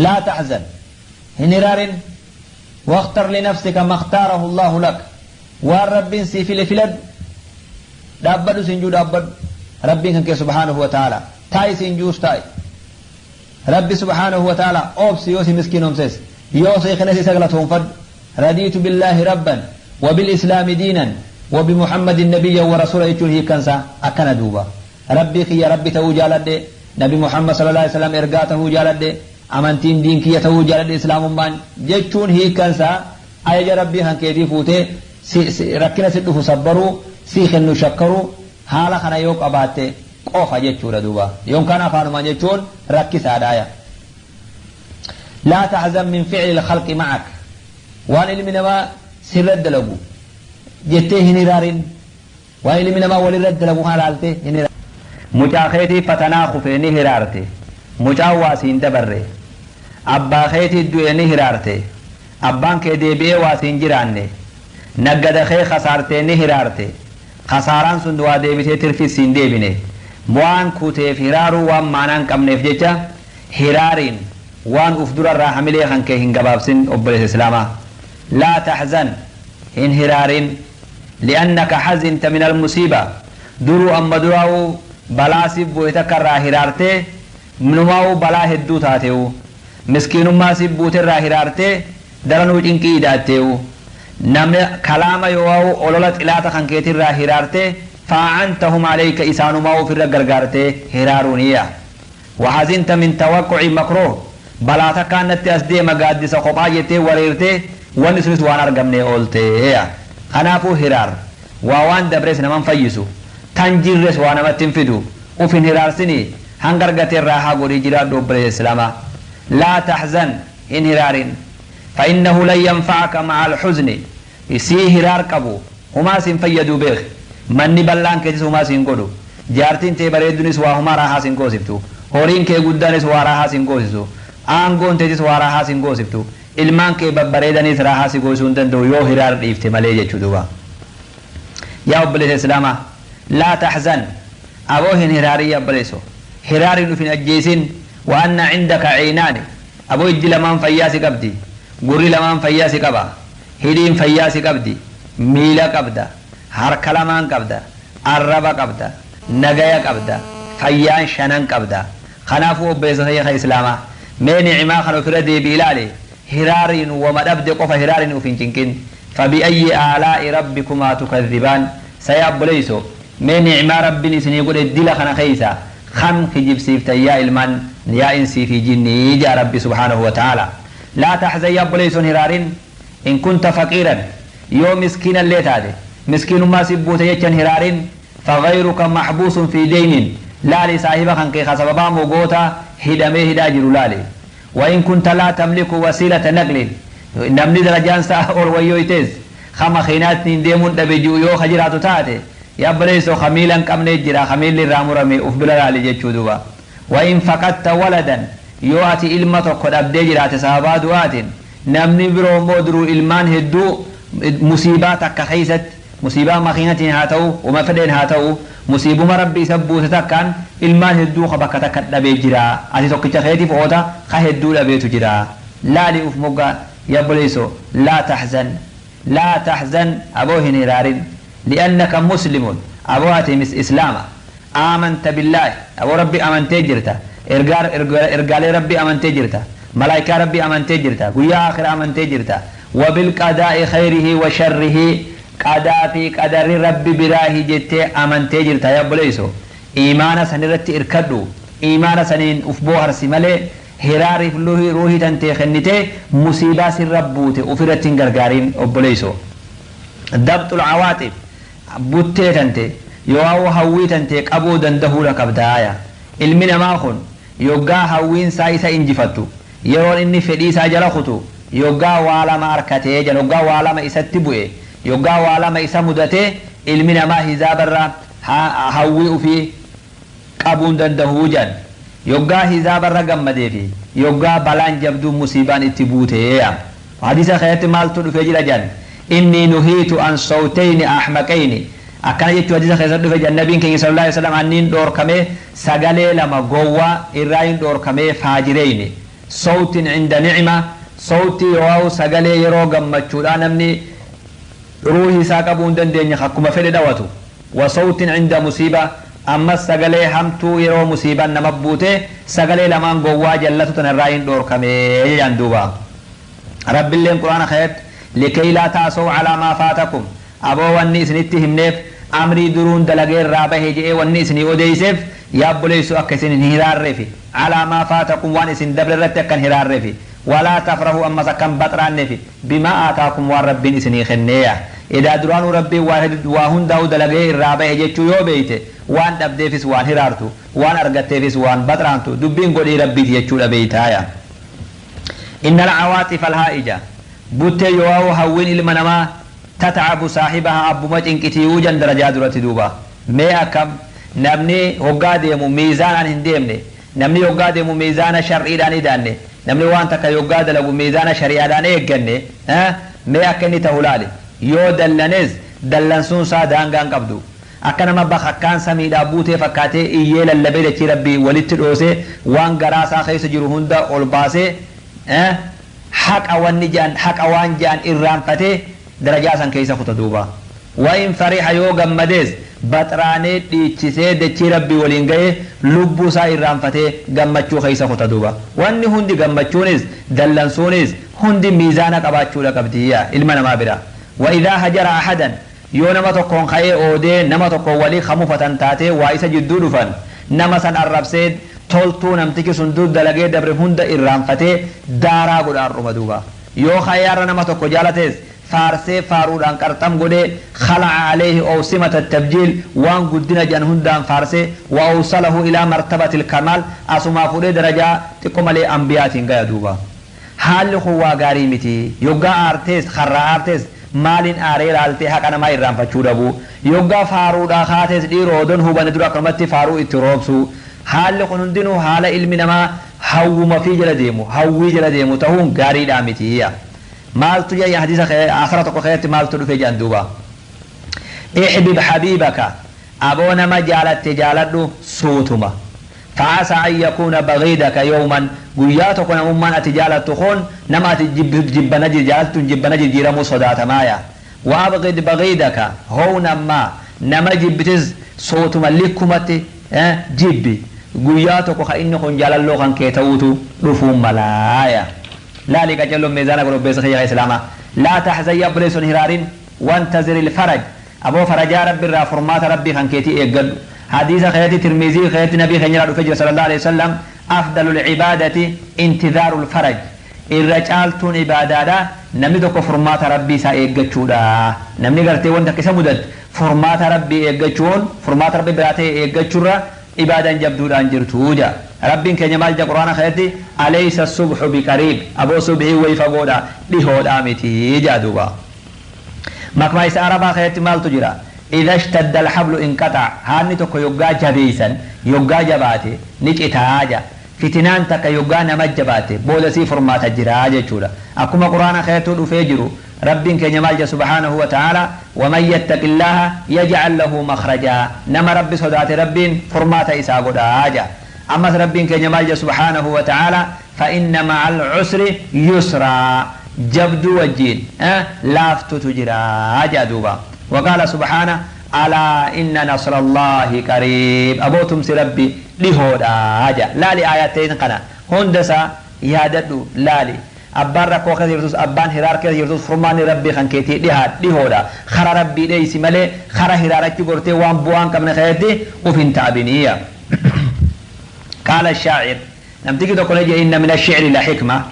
laa taxzan hin hiraarin واختر لنفسك ما اختاره الله لك والرب سي في فلد دابدو سنجو دابد ربي كان سبحانه وتعالى تاي سنجوس تاي ربي سبحانه وتعالى أوبس يوسي مسكين أمسيس يوسي خنسي سقلتهم فد رضيت بالله ربا وبالإسلام دينا وبمحمد النبي ورسوله يجون هي كنسا أكن دوبا ربي خي ربي تو جالد نبي محمد صلى الله عليه وسلم إرقاته جالد amantiin diin kiyya ta'uu jaaladhe islaamummaan jechuun hiikkansaa ajaja rabbii kan keetii fuutee rakkina si dhufu sabbaruu si kennu shakkaruu haala kana yoo qabaatte qofa jechuudha duuba yookaan afaanumaan jechuun rakkisaadhaaya. لا تحزن من فعل الخلق معك waan ilmi namaa sirra dalagu jettee hin hiraarin waan ilmi namaa walirra dalagu kana laaltee hin hiraarin. Mucaa keetii fatanaa kufee ni hiraarte mucaan waa siin dabarre abbaa keetii du'e ni hiraarte abbaan kee deebi'ee waa siin jiraanne naggada kee kasaartee ni hiraarte kasaaraan sun waa deebitee tirfis siin deebine waan kuteef hiraaruu waan maanaa hin qabneef jecha hiraariin waan uf durarraa hamilee kan kee hin gabaabsin obboleessa islaamaa laa taxzan hin hiraarin li'annaka xazinta min almusiiba duruu amma duraa'uu balaa siif bu'e takka irraa hiraartee numaa'uu balaa hedduu taateewu miskiinummaa siif buute irraa hiraartee daranuu cinqii idaatteewu namni kalaama yoo olola xilaata kan keetirraa hiraartee faa'antahum alayka isaanumaa ofirra gargaartee hiraaruuniya وحزنت من توقع مكروه balaa takkaan natti as deema gaaddisa kophaa jettee wareertee wanni sunis waan argamne ooltee kanaafuu hiraar waa waan dabres naman fayyisu tan jirres waa namatti hin fidu uf hin hiraarsini hanga argate irraa haa godhii jiraadhu obboleessa islaamaa laa taxzan hin hiraarin فإنه لن ينفعك مع الحزن sii hiraar qabu humaa sin fayyaduu beek manni bal'aan keetis humaa sin godhu jaartiin tee bareeddunis waa humaa raahaa sin goosiftu horiin kee guddaanis waa raahaa sin goosisu aangoon teetis waa raahaa sin goosiftu Ilmaan kee babbareedaniis raahaa si goosuu hin danda'u yoo hiraar dhiifte malee jechuu duuba. Yaa obboleessa Islaamaa, laa taxzan, aboo hin hiraarin. Yaa obboleesso, hiraarin uf hin ajjeesin. Wa anna cindaka caynaani, aboo ijji lamaan fayyaa si qabdi, gurri lamaan fayyaa si qaba, hidhiin fayyaa si qabdi, miila qabda, harka lamaan qabda, arraba qabda, nagaya qabda, fayyaan shanan qabda. Kanaafuu obboleessa kiyya ka Islaamaa, mee nicimaa kan ofirra deebi ilaali. Hiraariin wama dhabde qofa hiraariin uf hin cinqin. Fabi'ayyi aalaa'i rabbikumaa tukadhibaan? Saya obboleeyso, mee nicmaa Rabbiin isinii godhe dila kana keeysa kam kijibsiiftan, yaa ilmaan, yaa insii fi jinnii? Jaa Rabbi subhaanahu wa ta'ala. Laa taxzan, yaa obboleeyson, hiraarin. In kunta faqiiran, yoo miskiinallee taate, miskiinummaa si buute jechan hiraarin. Fagayruka maxbuusun fi deynin, laali saahiba kan kee ka sababaa mogoota hidhamee hidhaa jiru laali. وإن كنت لا تملك وسيلة نقل, namni darajaan isaa ol wayyoytees kama khiinaattiin deemuun dhabe ji'u yoo ka jiraatu taate, yaa obboleessoo, ka miila hin qabne jira, ka miilli irraa murame uf bira laali jechuu duuba. وإن فقدت ولدا, yoo ati ilma tokko dhabdee jiraate sababaa du'aatiin, namni biroo immoo duruu ilmaan hedduu musiibaa takka keeysatti, musiibaa makiinatiin haa ta'u, uma fedheen haa ta'u, musiibuma Rabbi isa buuse takkaan ilmaan hedduu ka bakka takka dhabee jira. Ati tokkicha keetiif oota, ka hedduu dhabeetu jira. Laali uf moggaa. Yaa obboleesso, laa taxzan, laa taxzan, aboo hin hiraarin. Li'annaka muslimun, aboo ati islaama. Aamanta billaahi, aboo Rabbi amantee jirta, ergaalee Rabbi amantee jirta, malaayikaa Rabbi amantee jirta, guyyaa aakhira amantee jirta. Wabilqadaa'i khayrihi wa sharrihi, qadaa fi qadarri Rabbi biraahi jettee amantee jirta. Yaa obboleeyso, iimaana san irratti irkadhu, iimaana saniin uf booharsi malee hiraariif ruuhii tantee kennitee musiibaa sirra buute ufirratti hin gargaarin. Obboleeyso, dabxul cawaaxif, buttee tante yoo hawwii tantee qabuu dandahuudha qabdaaya. Ilmi namaa kun yoggaa hawwiin isaa isa injifattu, yeroon inni fedhii isaa jala kutu, yoggaa waa lama harkatee jan, yoggaa waa lama isatti bu'e, yoggaa waa lama isa mudatee, ilmi namaa hizaabarra hawwii ufii qabuun dandahuu jan. Yoggaa hizaabarra gammadee fi yoggaa balaan jabduu musiibaan itti buutee. Hadiisa keessatti maaltu dhufee jira jan? Inni nuhiitu an sawtayni ahmaqayni, akkana jechuu hadiisa keessatti dhufe jan nabiin keenya sallallahu alaihi wasallam: anniin dhoorkamee sagalee lama gowwaa irraa hin dhoorkamee, faajireyni. Sawtin cinda nicma, sawtii yoo sagalee yeroo gammachuudha namni ruuhii isaa qabuu hin dandeenye akkuma fedhe dhawatu. Wa sawtin cinda musiiba, ammas sagalee hamtuu yeroo musiibaan nama buute. Sagalee lamaan gowwaa jallatu tanarraa hin dhoorkamee jedhan duuba. Rabbiilleen Quraana keessatti likay laa ta'asaw calaa maa faatakum, aboo wanni isinitti himneef, amrii duruun dalagee irraa bahe jedhee wanni isinii odeeyseef, yaa obboleessu, akka isin hin hiraarreefi. Calaa maa faatakum, waan isin dabre irratti akkan hiraarreefi. Walaa tafrahu, ammas akkan baxraanneefi. Bimaa aataakum, waan Rabbiin isinii kenneeya. Edaa duraanuu Rabbiin waa hundaa'u dalagee irraa bahe jechuu yoo beeyte, waan dhabdeefis waan hiraartu, waan argatteefis waan baxraantu, dubbiin godhii Rabbiiti jechuudha beeytaaya. Inna alcawaaxifa alhaa'ija, buttee yoo hawwiin ilma namaa, tatcabu saaxibaha, abbuma cinqitiiyuu jan darajaa duratti duuba. Mee akkam namni hoggaa deemu miizaanaan hin deemne, namni hoggaa deemu miizaana shar'iidhaan idaanne, namni waan takka yoggaa dalagu miizaana shari'aadhaan eegganne, mee akka inni ta'u laali. Yoo dallanes dallansuun isaa daangaan qabdu, akka nama bakakkaan samiidhaa buutee fakkaatee iyyee lallabee dachii Rabbii walitti dhoosee waan garaa isaa keessa jiru hunda ol baasee, haqa wanni jedhan, haqa waan jedhan irraanfatee darajaa san keessa kuta duuba. Wa'in fariha, yoo gammadees baxraanee dhiichisee dachii Rabbii waliin ga'ee lubbuu isaa irraanfatee gammachuu keessa kuta duuba. Wanni hundi, gammachuunis dallansuunis hundi miizaana qabaachuudha qabdiyya ilma namaa bira. Wa hajara ahadan, yoo nama tokkoon ka'ee oodee nama tokkoon walii kamufatan taatee waa isa jidduu dhufan, nama san arrabsee toltuu namtichi sun dur dalagee dabre hunda irraanfatee daaraa godha har'uma duuba. Yoo ka'ee har'a nama tokko jaalatees faarsee faaruudhaan qarxam godhee, khalaca alayhi awsimata tabjiil, waan guddina jedhan hundaan faarsee, wa awsalahu ilaa martabati ilkamaal, asumaa fuudhee darajaa xiqqo malee ambiyaatiin gaya duuba. Haalli kun waa gaarii miti. Yoggaa aartees, karraa aartees, maaliin aaree laaltee haqa namaa irraanfachuu dhabu. Yoggaa faaruudhaa kaatees dhiiroo odoon hubanne dura akkanumatti faaruu itti roobsu. Haalli kun hundinuu haala ilmi namaa Hawwuma fi jala deemu, hawwii jala deemu ta'uun gaariidhaa miti. Maaltu jaa hadiisa asara tokko keessatti maaltu dhufe jedhan duuba. Ihbib habiibaka, aboo nama jaalatte jaaladhu suutuma. فعسى أن يكون بغيضك يوما guyyaa tokko namummaan ati jaalattu kun nama ati jibbana jaalattu jibbana jijjiiramuu sodaatamaaya. وأبغض بغيضك هونا ما, nama jibbitis suutuma likkumatti jibbi, guyyaa tokko ka inni kun jaalalloo kan kee ta'uutu dhufuun malaaya. Laali qacelloon meezaana godhobbeessa kiyya islaamaa. لا تحزن يا obboleesson hiraarin, وانتظر الفرج, aboo farajaa rabbi irraa furmaata rabbii kan keetii eeggadhu. حديث خياتي ترمذي خياتي نبي خيرا رفجر صلى الله عليه وسلم أفضل العبادة انتظار الفرج, irra caaltuun ibaadaadha namni tokko furmaata rabbii isaa eeggachuudha. Namni gartee wanta akka isa mudate furmaata rabbii eeggachuun, furmaata rabbii biraa ta'e eeggachuurra ibaadaan jabduudhaan jirtu jaa. Rabbiin keenya maal jaa quraana keessatti? أليس الصبح بقريب, aboo subhii way fagoodha dhihoodhaa miti jaa duuba. Makmaa isa arabaa keessatti maaltu jira? إذا اشتد الحبل انقطع, haanni tokko yoggaa jabeeysan, yoggaa jabaate ni citaa jaa. Fitinaan takka yoggaa nama jabaate booda sii furmaata jiraa jechuudha. Akkuma quraana keessatti dhufee jiru, rabbiin keenya maal jedha سبحانه وتعالى? ومن يتق الله يجعل له مخرجا, nama rabbi sodaate rabbiin furmaata isaa godhaa jaa. Ammas rabbiin keenya maal jedha سبحانه وتعالى? فإن مع العسر يسرا, jabduu wajjiin laaftutu jiraa jaa duuba. وقال سبحانه ألا إن نصر الله قريب, aboo tumsi rabbi dhihoodha ja. Laali aayateen kana hundasa yaadadhu. Laali, abbaan rakkoo keessa jirtus, abbaan hiraar keessa jirtus, furmaanni rabbii kan keetii dhihaa dhihoodha. Kara rabbii dheeysi malee kara hiraarachi gortee waan bu'aan qabne keessatti uf hin taabiniya. قال الشاعر, namtichi tokko ne jedhe, إن من الشعر لحكمة,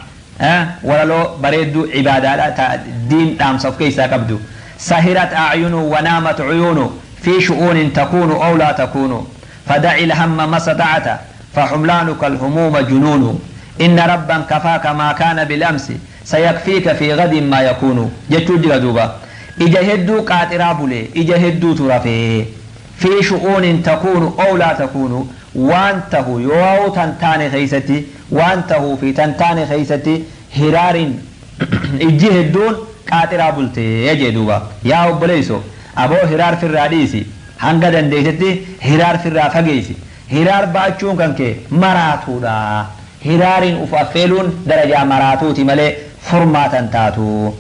walaloo bareedduu cibaadaadha diin dhaamsa of keessaa qabdu. سهرت أعين ونامت عيون في شؤون تكون أو لا تكون, فدع الهم ما استطعت فحملانك الهموم جنون, إن ربا كفاك ما كان بالأمس سيكفيك في غد ما يكون jechuu jira duuba. Ija hedduu qaaxiraa bulee, ija hedduutu rafee, في شؤون تكون أو لا تكون, waan tahu yoo tan taane keeysatti, waan tahuu fi tan taane keeysatti hiraarin ijji hedduun qaaxiraa bultee jee duuba. Yaa obboleeyso, aboo hiraar firraa dhiisi, hanga dandeeysetti hiraar firraa fageeysi. Hiraar ba'achuun kan kee maraatuudha. Hiraariin uf affeeluun darajaa maraatuuti malee furmaatan taatu.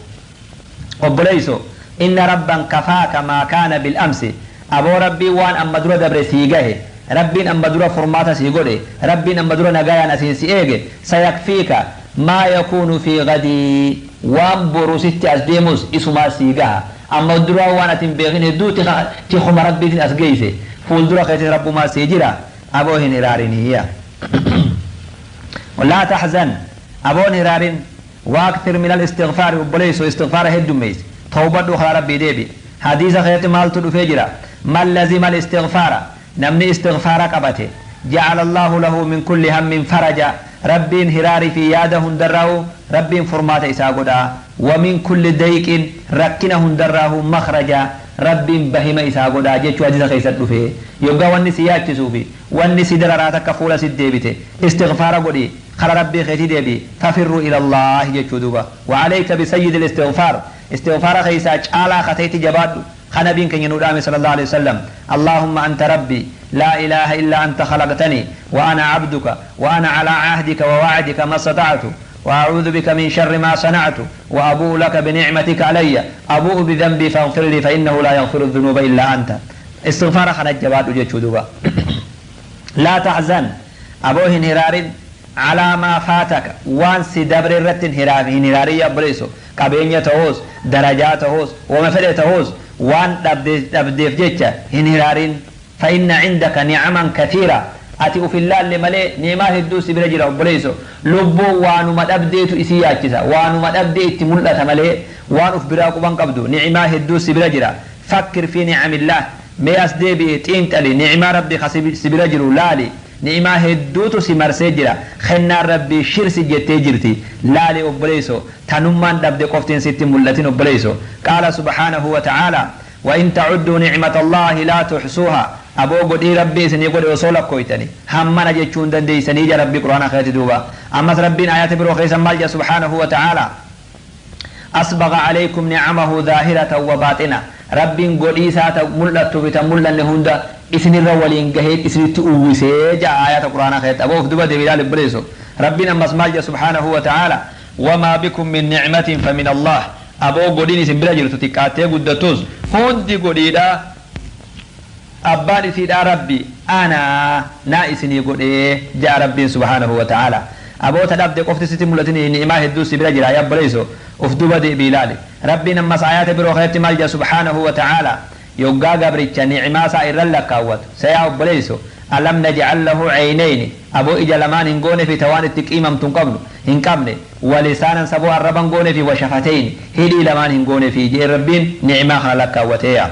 Obboleeyso, إن ربا كفاك ما كان بالأمس, aboo rabbii waan amma dura dabre sii gahe, rabbiin amma dura furmaata sii godhe, rabbiin amma dura nagayaan asiin si eege, سيكفيك ما يكون في غد, waan boru sitti as deemus isumaa sii gaha. Amma dura waan ati hin beekin hedduu tikuma rabbiitiin as geeyse, fuuldura keetis rabbumaa sii jira, aboo hin hiraariniyya. لا تحزن, aboon hiraarin, وأكثر من الاستغفار, obboleeyso istighfaara heddummeeysi, tawbadhu, karaa rabbii deebi. Hadiisa keetti maaltu dhufee jira? من لزم الاستغفار, namni istighfaara qabate, جعل الله له من كل هم فرجا, rabbiin hiraarii fi yaada hundarraahu rabbiin furmaata isaa godha, ومن كل ضيق, rakkina hundarraahu, مخرجا, rabbiin bahima isaa godha jechuu hadiisa keessatti dhufe. Yoggaa wanni si yaachisuu fi wanni si dararaa takka fuula si deebite, istighfaara godhi, kara rabbii keetii deebi. ففروا إلى الله jechuu duuba. وعليك بسيد الاستغفار, istighfaara keessaa caalaa kateetti jabaadhu خنبين كن ينودامي صلى الله عليه وسلم: اللهم أنت ربي لا إله إلا أنت، خلقتني وأنا عبدك وأنا على عهدك ووعدك ما استطعت، وأعوذ بك من شر ما صنعت، وأبوء لك بنعمتك علي، أبوء بذنبي فاغفر لي فإنه لا يغفر الذنوب إلا أنت. استغفار خنا جباد دوبا. لا تحزن, aboo hin hiraarin, على ما فاتك, waan si dabre irratti hin hiraarin yaa obboleesso. Qabeenya ta'uus, darajaa ta'uus, wama fedhe ta'uus, waan dhabdeef jecha hin hiraarin. فإن عندك نعما كثيرة, ati uf illaalle malee ni'imaa hedduu si bira jira. Obboleesso, lubbuu waanuma dhabdeetu isii yaachisa, waanuma dhabdee itti mul'ata malee waan uf biraa quban qabdu. Ni'imaa hedduu si bira jira. فكر في نعم الله, mee as deebi'e xiinxali, ni'imaa rabbii ka si bira jiru laali. Ni'imaa hedduutu si marsee jira, kennaan rabbii shirsi jettee jirti, laali obboleesso. Tanummaan dhabde qoftiin sitti mul'atin obboleesso. قال سبحانه وتعالى وإن تعدوا نعمة الله لا تحصوها. Aboo godhii Rabbii isinii godhe osoo lakkooytani hammana jechuun dandeeysanii ja Rabbii Qur'aana keessatti duuba. Ammas Rabbiin ayata biroo keessa maal jedha subhaanahu wa ta'aalaa? Asbagha alaykum ni'amahu zaahiratan wa baaxina. Rabbiin godhii isaa ta mul'attuu fi ta mul'anne hunda isinirra waliin gahee isinitti uwwisee ja'a ayata Qur'aanaa keessatti. Aboo of duba deebi ilaali obboleesso. Rabbiin ammas maal jedha subhaanahu wa ta'aalaa? Wamaa bikum min ni'matin famin Allah. Aboo godhiin isin bira jirtu xiqqaattee guddattus hundi godhiidha. Abbaan isiidhaa Rabbi anaa naa isinii godhee ja'a Rabbiin subhaanahu wa ta'aalaa. Aboo ta dhabde qofti sitti mul'atin ni'imaa hedduu si bira jira yaa obboleesso uf duba deebi ilaali. Rabbiin ammas ayaata biroo keessatti maal jedha subhaanahu wa ta'aalaa? Yoggaa gabricha ni'imaa isaa irra lakkaawwatu sayaa obboleesso alam naj'al lahu caynayni aboo ija lamaan hin goone fi tawaan itti qiimamtu hin qabnu hin qabne walisaanan saboo arraban goone fi washafatayni hidhii lamaan hin goone fi jee Rabbiin ni'imaa kana lakkaawwateeya.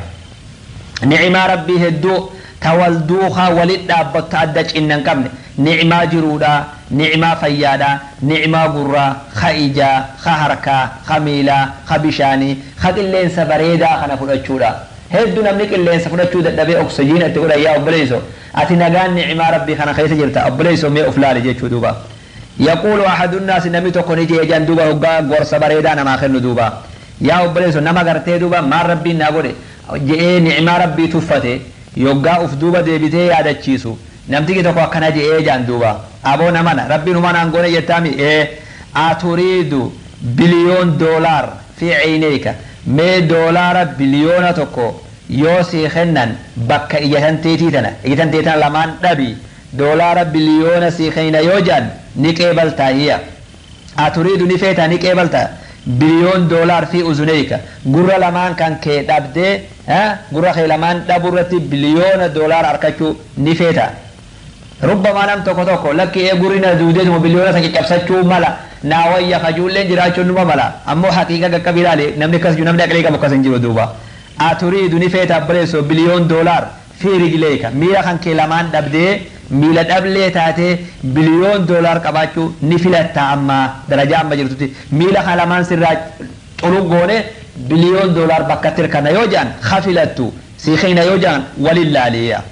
Ni'imaa Rabbii hedduu tawal duukaa walit dhaabbattu adda cinna hin qabne ni'imaa jiruudha, ni'imaa fayyaadha, ni'imaa gurraa, ka ijaa, ka harkaa, ka miilaa, ka bishaanii, ka qilleensa bareedaa kana fudhachuudha. Hedduu namni qilleensa fudhachuu dadhabee oksijiina itti godhan yaa obboleesso ati nagaan ni'imaa Rabbii kana keessa jirta obboleesso mee of laali jechuu duuba. Yaquulu ahadunnaasi namni tokko ni jee jan duuba hoggaa gorsa bareedaa namaa kennu duuba. Yaa obboleesso nama gartee duuba maal Rabbiin naa godhe je'ee ni'imaa Rabbii tuffate yoggaa uf duuba deebitee yaadachiisu namtiki tokko akkana je'ee jan duuba. Aboo namana Rabbiin humaa naan goone jettaami ee aturiidu biliyoon doolaar fi ciineyka mee doolaara biliyoona tokko yoo sii kennan bakka ija tanteetii tana ija tantee tana lamaan dhabi doolaara biliyoona sii kenna yoo jedhan ni qeebaltaa hiya. Aturiidu ni feetaa ni qeebaltaa biliyoon doolaar fi uzuneyka gurra lamaan kan kee dhabdee gurra kee lamaan dhabu irratti biliyoona doolaar arkachuu ni feeta. Rubbamaa nam tokko tokko lakki ee gurri na duudeetuma biliyoona san caccabsachuu mala naa wayya kajuulleen jiraachuun numa mala ammoo haqiiqa qaqqabii ilaali namni akkas jiru namni aqlii qabu akkas hin jiru duuba. Aturiidu ni feeta obboleesso biliyoon doolaar fi rijleeka miila kan kee lamaan dhabdee miila dhablee taatee biliyoon doolaar qabaachuu ni filatta amma darajaa amma jirtutti miila kan lamaan sirraa xuluggoone biliyoon doolaar bakka tirkana yoo jedhan ka filattu sii keenya yoo jedhan walin laaliya.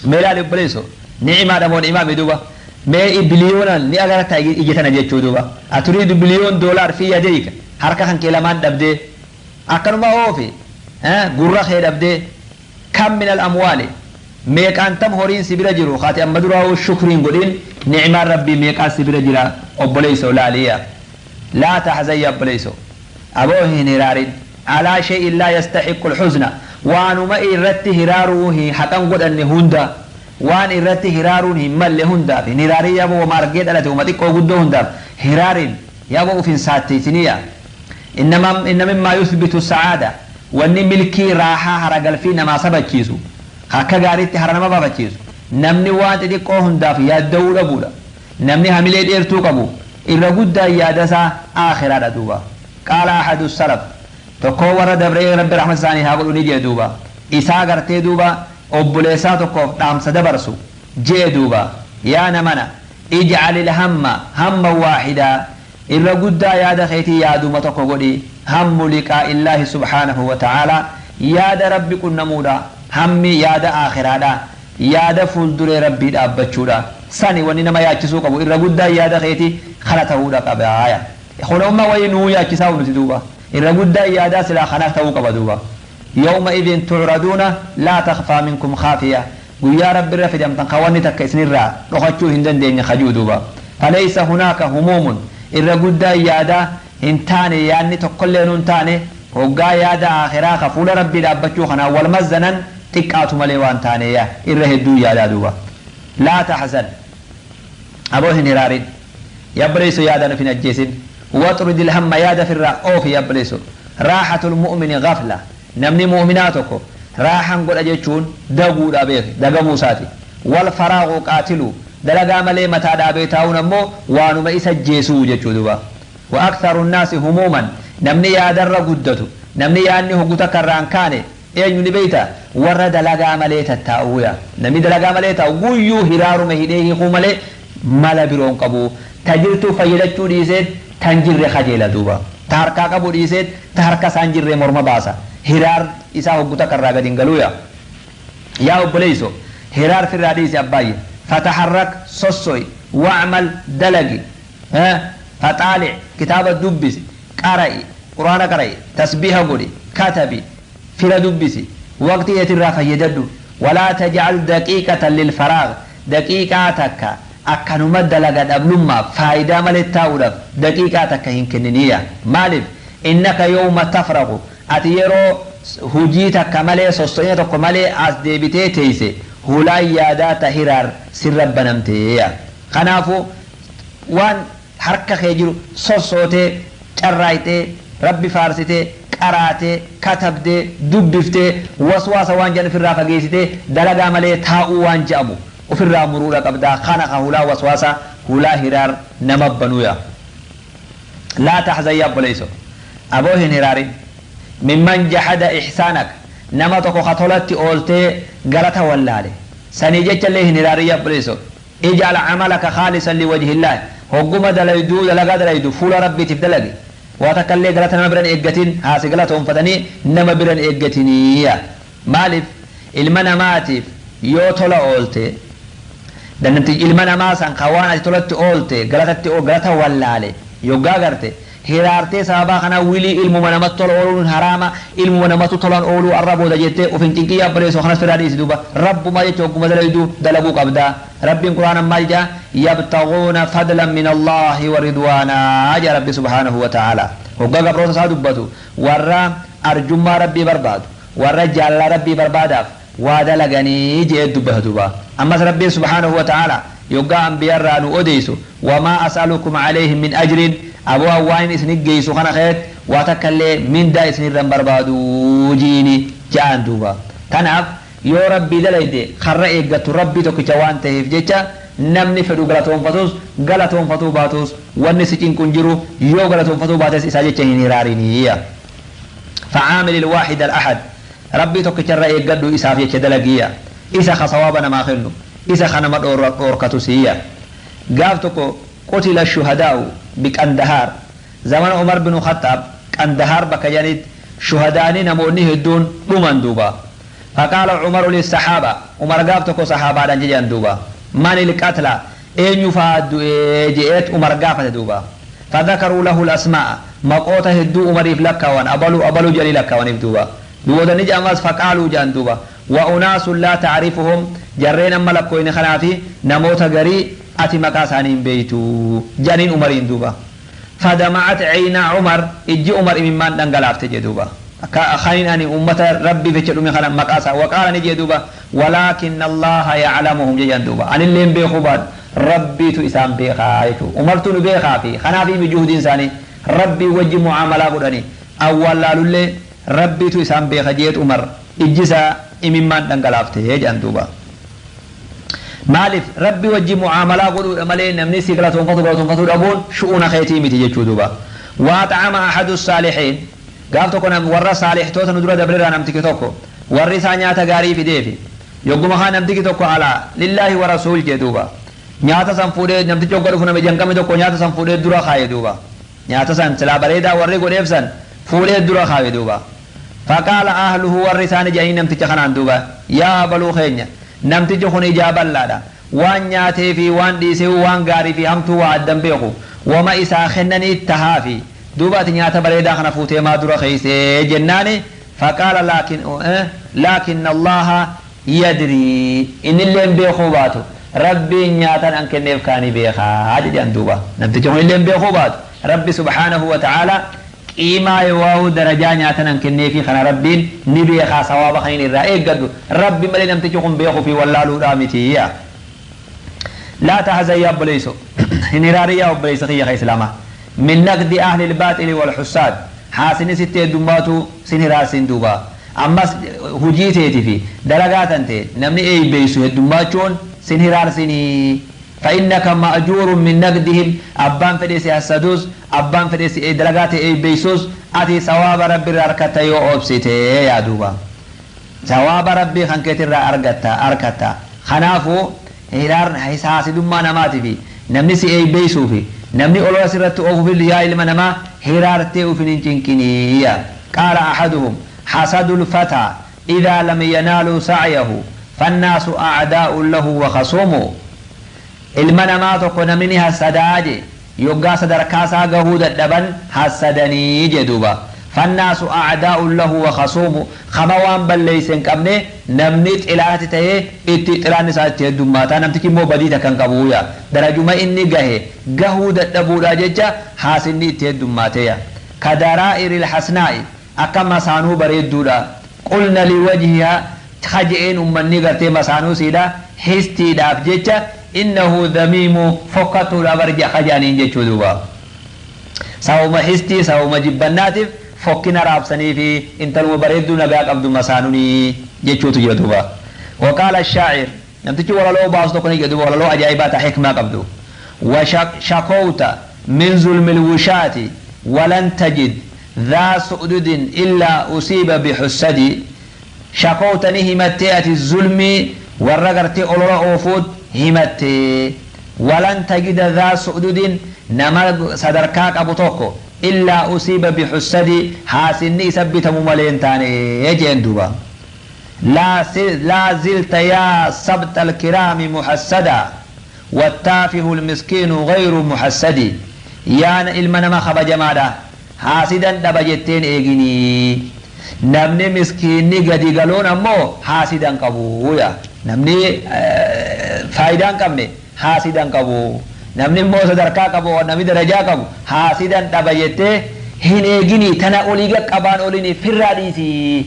Mee ilaali obboleesso ni'imaadha moo ni'imaa mi duuba mee biliyoonaan ni agarta ija tana jechuu duuba. Aturiidu biliyoon doolaar fi yadeeka harka kan kee lamaan dhabdee akkanuma oofi gurra kee dhabdee kam min al amwaali meeqaan tam horiin si bira jiru kaati amma duraa shukriin godhin ni'imaan Rabbii meeqaan si bira jira obboleesso laaliya. Laa tahzan yaa obboleesso aboo hin hiraarin alaa shay'in laa yastahiqqu alhuzna waanuma irratti hiraaruu hin haqan godhanne hunda waan irratti hiraaruun hin malle hundaaf hin hiraarin yaaboo wama argee dhalate wama xiqqoo guddoo hundaaf hiraarin yaaboo uf hin saatteessiniya. Inna mimmaa yuthbitu sacaada wanni milkii raahaa haragalfii namaa sabachiisu akka gaariitti hara nama baafachiisu namni waan xixiqqoo hundaaf yaadda'uu dhabuudha. Namni hamilee dheertuu qabu irra guddaan yaadasaa aakhiraadha duuba. Qaala ahadu salaf tokkoo warra dabree Rabbi rahmata isaanii haa godhu ni jee duuba. Isaa gartee duuba obboleessaa tokkoof dhaamsa dabarsu jee duuba. Yaa namana ij'alil hamma hamma waahidaa irra guddaa yaada keetii yaaduma tokko godhi hammu liqaa illaahi subhaanahu wa ta'aalaa yaada Rabbi qunnamuudha hammi yaada aakhiraadha yaada fuulduree Rabbii dhaabbachuudha sani wanni nama yaachisuu qabu irra guddaa yaada keetii kana ta'uudha qaba. Kun wayii nuu yaachisaa nuti duuba irra guddaa yaadaa silaa kana ta'uu qaba duuba. Yawma idin tucraduuna laa takfaa minkum khaafiya guyyaa Rabbi irra fidamtan ka wanni takka isinirraa dhokachuu hin dandeenye kajuu duuba. Falaysa hunaaka humuumun irra guddaa yaadaa hin taane yaadni tokkollee nuun taane hoggaa yaada aakhiraa ka fuula Rabbii dhaabbachuu kanaan wal mazzanan xiqqaatu malee waan taaneya irra hedduu yaadaa duuba. Laa tahzan aboo hin hiraarin yabboleesso yaadaan of hin ajjeesin waxrud ilhamma yaada firraa oofi yabboleesso. Raaxatul mu'mini gafla namni mu'minaa tokko raaxan godha jechuun daguudha beeke dagamuu isaati. Wal faraaqu qaatilu dalagaa malee mataa dhaabee taa'uun ammoo waanuma isa jeesuu jechuu duuba. Wa aktharu nnaasi humuuman namni yaadarra guddatu namni yaadni hoggu takka irraan kaane eenyu ni beeyta warra dalagaa malee tattaa'uuya. Namni dalagaa malee taa'u guyyuu hiraaruma hidhee hiikuu malee mala biroon qabu. Ta jirtuu fayyadachuu dhiiseet tan jirre kajeela duuba. Ta harkaa qabu dhiiseet ta harka isaan jirre morma baasa. Hiraar isaa hoggu takka irraa gadi hin galuuya. Yaa obboleeyso, hiraar firraa dhiisi abbaayye. Fataharrak, sosso'i, wacmal, dalagi, faxaalic, kitaaba dubbisi, qara'i, quraana qara'i, tasbiiha godhi, katabi, fira dubbisi, waqtii eetirraa fayyadadhu. Walaa tajcal daqiiqatan lilfaraag, daqiiqaa takka akkanuma dalaga dhablummaaf faayidaa malee taa'uudhaaf daqiiqaa takka hin kenniniya. Maaliif? Innaka yawma tafraqu, ati yeroo hujii takka malee, sosso'ina tokko malee as deebitee teeyse, hulaan yaadaa ta hiraar sirra banamteeya. Kanaafuu waan harka kee jiru sossootee, carraayxee, rabbi faarsitee, qaraatee, katabdee, dubbiftee, waswaasa waan jedhan ofirraa fageessitee, dalagaa malee taa'uu waan je'amu ofirraa muruudha qabdaa. Kana ka hulaa waswaasa, hulaa hiraar nama banuuya. Laa taxzan, yaa obboleeyso, aboo hin hiraarin. Mimman jahada ixsaanak, nama tokko ka tolatti ooltee galata wallaale sanii jechallee hin hiraarin. Yaa obboleeyso, ijcal camalaka khaalisan liwajhi illaah. Hogguma dalayduu, dalagaa dalaydu fuula rabbiitiif dalagi. Waa takka illee galata nama biran eeggatin, haasi galatoonfatanii nama biran eeggatiniya. Maaliif? Ilma namaatiif yoo tola oolte, danamti ilma namaa san ka waan ati tolatti oolte galatatti galata wallaale yoggaa garte, hiraartee sababaa kana wilii ilmuma namatti tola ooluun haraama, ilmuma namatti tolan ooluu arra booda jettee uf hin cinqii. Abboleessoo, kanas firaa dhiisi duuba. Rabbuma jecha hogguma dalayduu dalaguu qabdaa. Rabbiin quraana maal jaa? Yabtaguuna fadlan min Allaahi wa ridwaanaa jaa. Rabbi subhaanahu wa ta'ala hoggaa gabroota isaa dubbatu, warra arjummaa rabbii barbaadu, warra jaalala rabbii barbaadaaf waa dalaganii jee dubbata duuba. Ammas rabbiin subhaanahu wa ta'ala yoggaa anbiyarraa nu odeysu, wamaa as'alukum alayhi min ajrin, aboo waan isin geeysu kana keet waa takka illee mindaa isinirran barbaadu jiini ja'an duuba. Tanaaf yoo rabbii dalayde, karra eeggattu rabbii tokkicha waan ta'eef jecha, namni fedhu galatoonfatus galatoonfatuu baatus wanni si cinqu hin jiru. Yoo galatoonfatuu baates isaa jecha hin hiraariniyya. فعامل الواحد الأحد, rabbii tokkicharra eeggadhu, isaaf jecha dalagiya. Isa ka sawaaba namaa kennu, isa ka nama dhoorkatu siyya. Gaaf tokko qutila shuhadaa'u biqandahaar. Zamana Umar bin Khattaab, Qandahaar bakka jedhanitti shuhadaanii namoonni hedduun dhuman duuba. فقال عمر للصحابة, عمر gaaf tokko saxaabaadhaan jedhan duuba, من القتلى, eenyu faa du'ee je'eet Umar gaafate duuba. فذكروا له الأسماء, maqoota hedduu Umariif lakkaawan, abalu abalu jedhanii lakkaawaniif duuba. Duuba ni jedhamas, فقالوا jedhan duuba, وأناس لا تعرفهم, jarreen amma lakkoyne kanaafi namoota garii ati maqaa isaanii hin beeytu jedhaniin Umariin duuba. فدمعت عينا عمر, ijji Umar imimmaan dhangalaafte jedhe duuba, kanin ani ummata rabbii jecha dhume kana maqaa isaa. وقال, ni jedhe duuba, ولكن الله يعلمهم jedhan duuba. Anilleen beekuu baadhu, rabbiitu isaan beekaa jechuudha. Umartu nu beekaa fi kanaaf imi juhdiin isaanii rabbii wajji mucaamalaa godhanii awwaalaalullee rabbiitu isaan beeka jeet. Umar ijji isaa imimmaan dhangalaafte jedhan duuba. Maaliif? Rabbi wajji mucaamalaa godhuudha malee namni si galatoonfatu galatoonfatuu dhabuun shu'una keetii miti jechuu duuba. وأطعم أحد الصالحين, gaaf tokko warra saalihtoota nu dura dabreerraa namtichi tokko warri isaa nyaata gaarii fideefi. Yogguma kaa namtichi tokko alaa لله ورسول jee duuba. Nyaata san fuudhee namtichi hogga dhufu, nama janqame tokko nyaata san fuudhee dura kaaye duuba. Nyaata san silaa bareedaa warri godheef san fuudhee dura kaaye duuba. فقال أهله, warri isaanii jedhanii namticha kanaan duuba, yaa baluu keenya, namtichi kun ijaa bal'aadha, waan nyaatee fi waan dhiisee, waan gaarii fi hamtuu waa addan beeku, wama isaa kennanii tahaafi duuba, ati nyaata bareedaa kana fuutee maa dura keeysee jennaani. فقال لكن الله يدري, inni illeen beekuu baatu rabbiin nyaatan an kenneef kaanii beekaa jedhan duuba. Namtichi kun illeen beekuu baatu, rabbi subhaanahu wa ta'ala qiimaa yoo darajaa nyaatan an kenneefi kana rabbiin ni beekaa, sawaaba kan irraa eeggadhu rabbi malee namtichi kun beekuu fi wallaaluudhaa mitiya. لا تحزن yaa obboleeyso, hin hiraarin yaa obboleeysa kiyya ka islaamaa. من نقد أهل الباطل والحساد, haasini sitti heddummaatu sin hiraarsin duuba. Ammas hujii teeti fi dalagaa tan ta'e namni eeybeeysu heddummachuun sin hiraarsinii. فإنك مأجور من نقدهم, abbaan fedhe si hassaduus, abbaan fedhe si dalagaa ta'e eeybeeysuus, ati sawaaba rabbi irraa argatta yoo obsite yaa duuba. Sawaaba rabbii kan keetirraa argatta argatta. Kanaafuu hiraar haasidummaa namaatii fi namni si eeybeeysuu fi namni olola sirratti oofuuf, yaa ilma namaa, hiraartee ufin hin cinqiniya. قال أحدهم حسد الفتى إذا لم ينالوا سعيه. فالناس أعداء له وخصومه. Ilma namaa tokko namni hassadaa je yoggaa sadarkaa isaa gahuu dadhaban hassadanii je duuba. فالناس أعداء له وخصومه. Kama waan balleeyse hin qabne namni xilaati ta'ee itti xilaan isaa itti heddummaata. Namtichi immoo badii takka hin qabuuya. Darajuma inni gahe gahuu dadhabuudha jecha haasinni itti heddummaateya. كدرائر الحسناء akka masaanuu bareedduudha. قلنا لوجهها kaje'een ummanni gartee masaanuu siidha histiidhaaf jecha إنه ذميم fokkattuudha barja kajaaniin jechuu duuba. Sababuma histii, sababuma jibbannaatiif fokkina raabsanii fi intaluma bareedduu nagaa qabdu masaanunii jechuutu jira duuba. وقال الشاعر, namtichi walaloo baasu tokko ni jedhu, walaloo ajaa'ibaa ta hikmaa qabdu. وشكوت من ظلم الوشاة ولن تجد ذا سؤدد إلا أصيب بحسد. شكوت ni himattee ati zulmii warra gartee olola oofuut himattee. ولن تجد ذا سؤدد, nama sadarkaa qabu tokko, إلا أصيب بحسد, haasinni isa bitamu malee hin taane jeen duuba. لا زلت يا سبط الكرام محسدا والتافه المسكين غير محسد. Yaa ilma nama kabajamaadha, haasidan dhaba jetteen eeginii. Namni miskiinni gadi galoon ammoo haasidan qabu. Namni faayidaa hin qabne haasidan qabu. Namni immoo sadarkaa qabu, namni darajaa qabu haasidan dhaba jettee hin eeginii. Tana olii qaqqabaan oliin firraa dhiisii.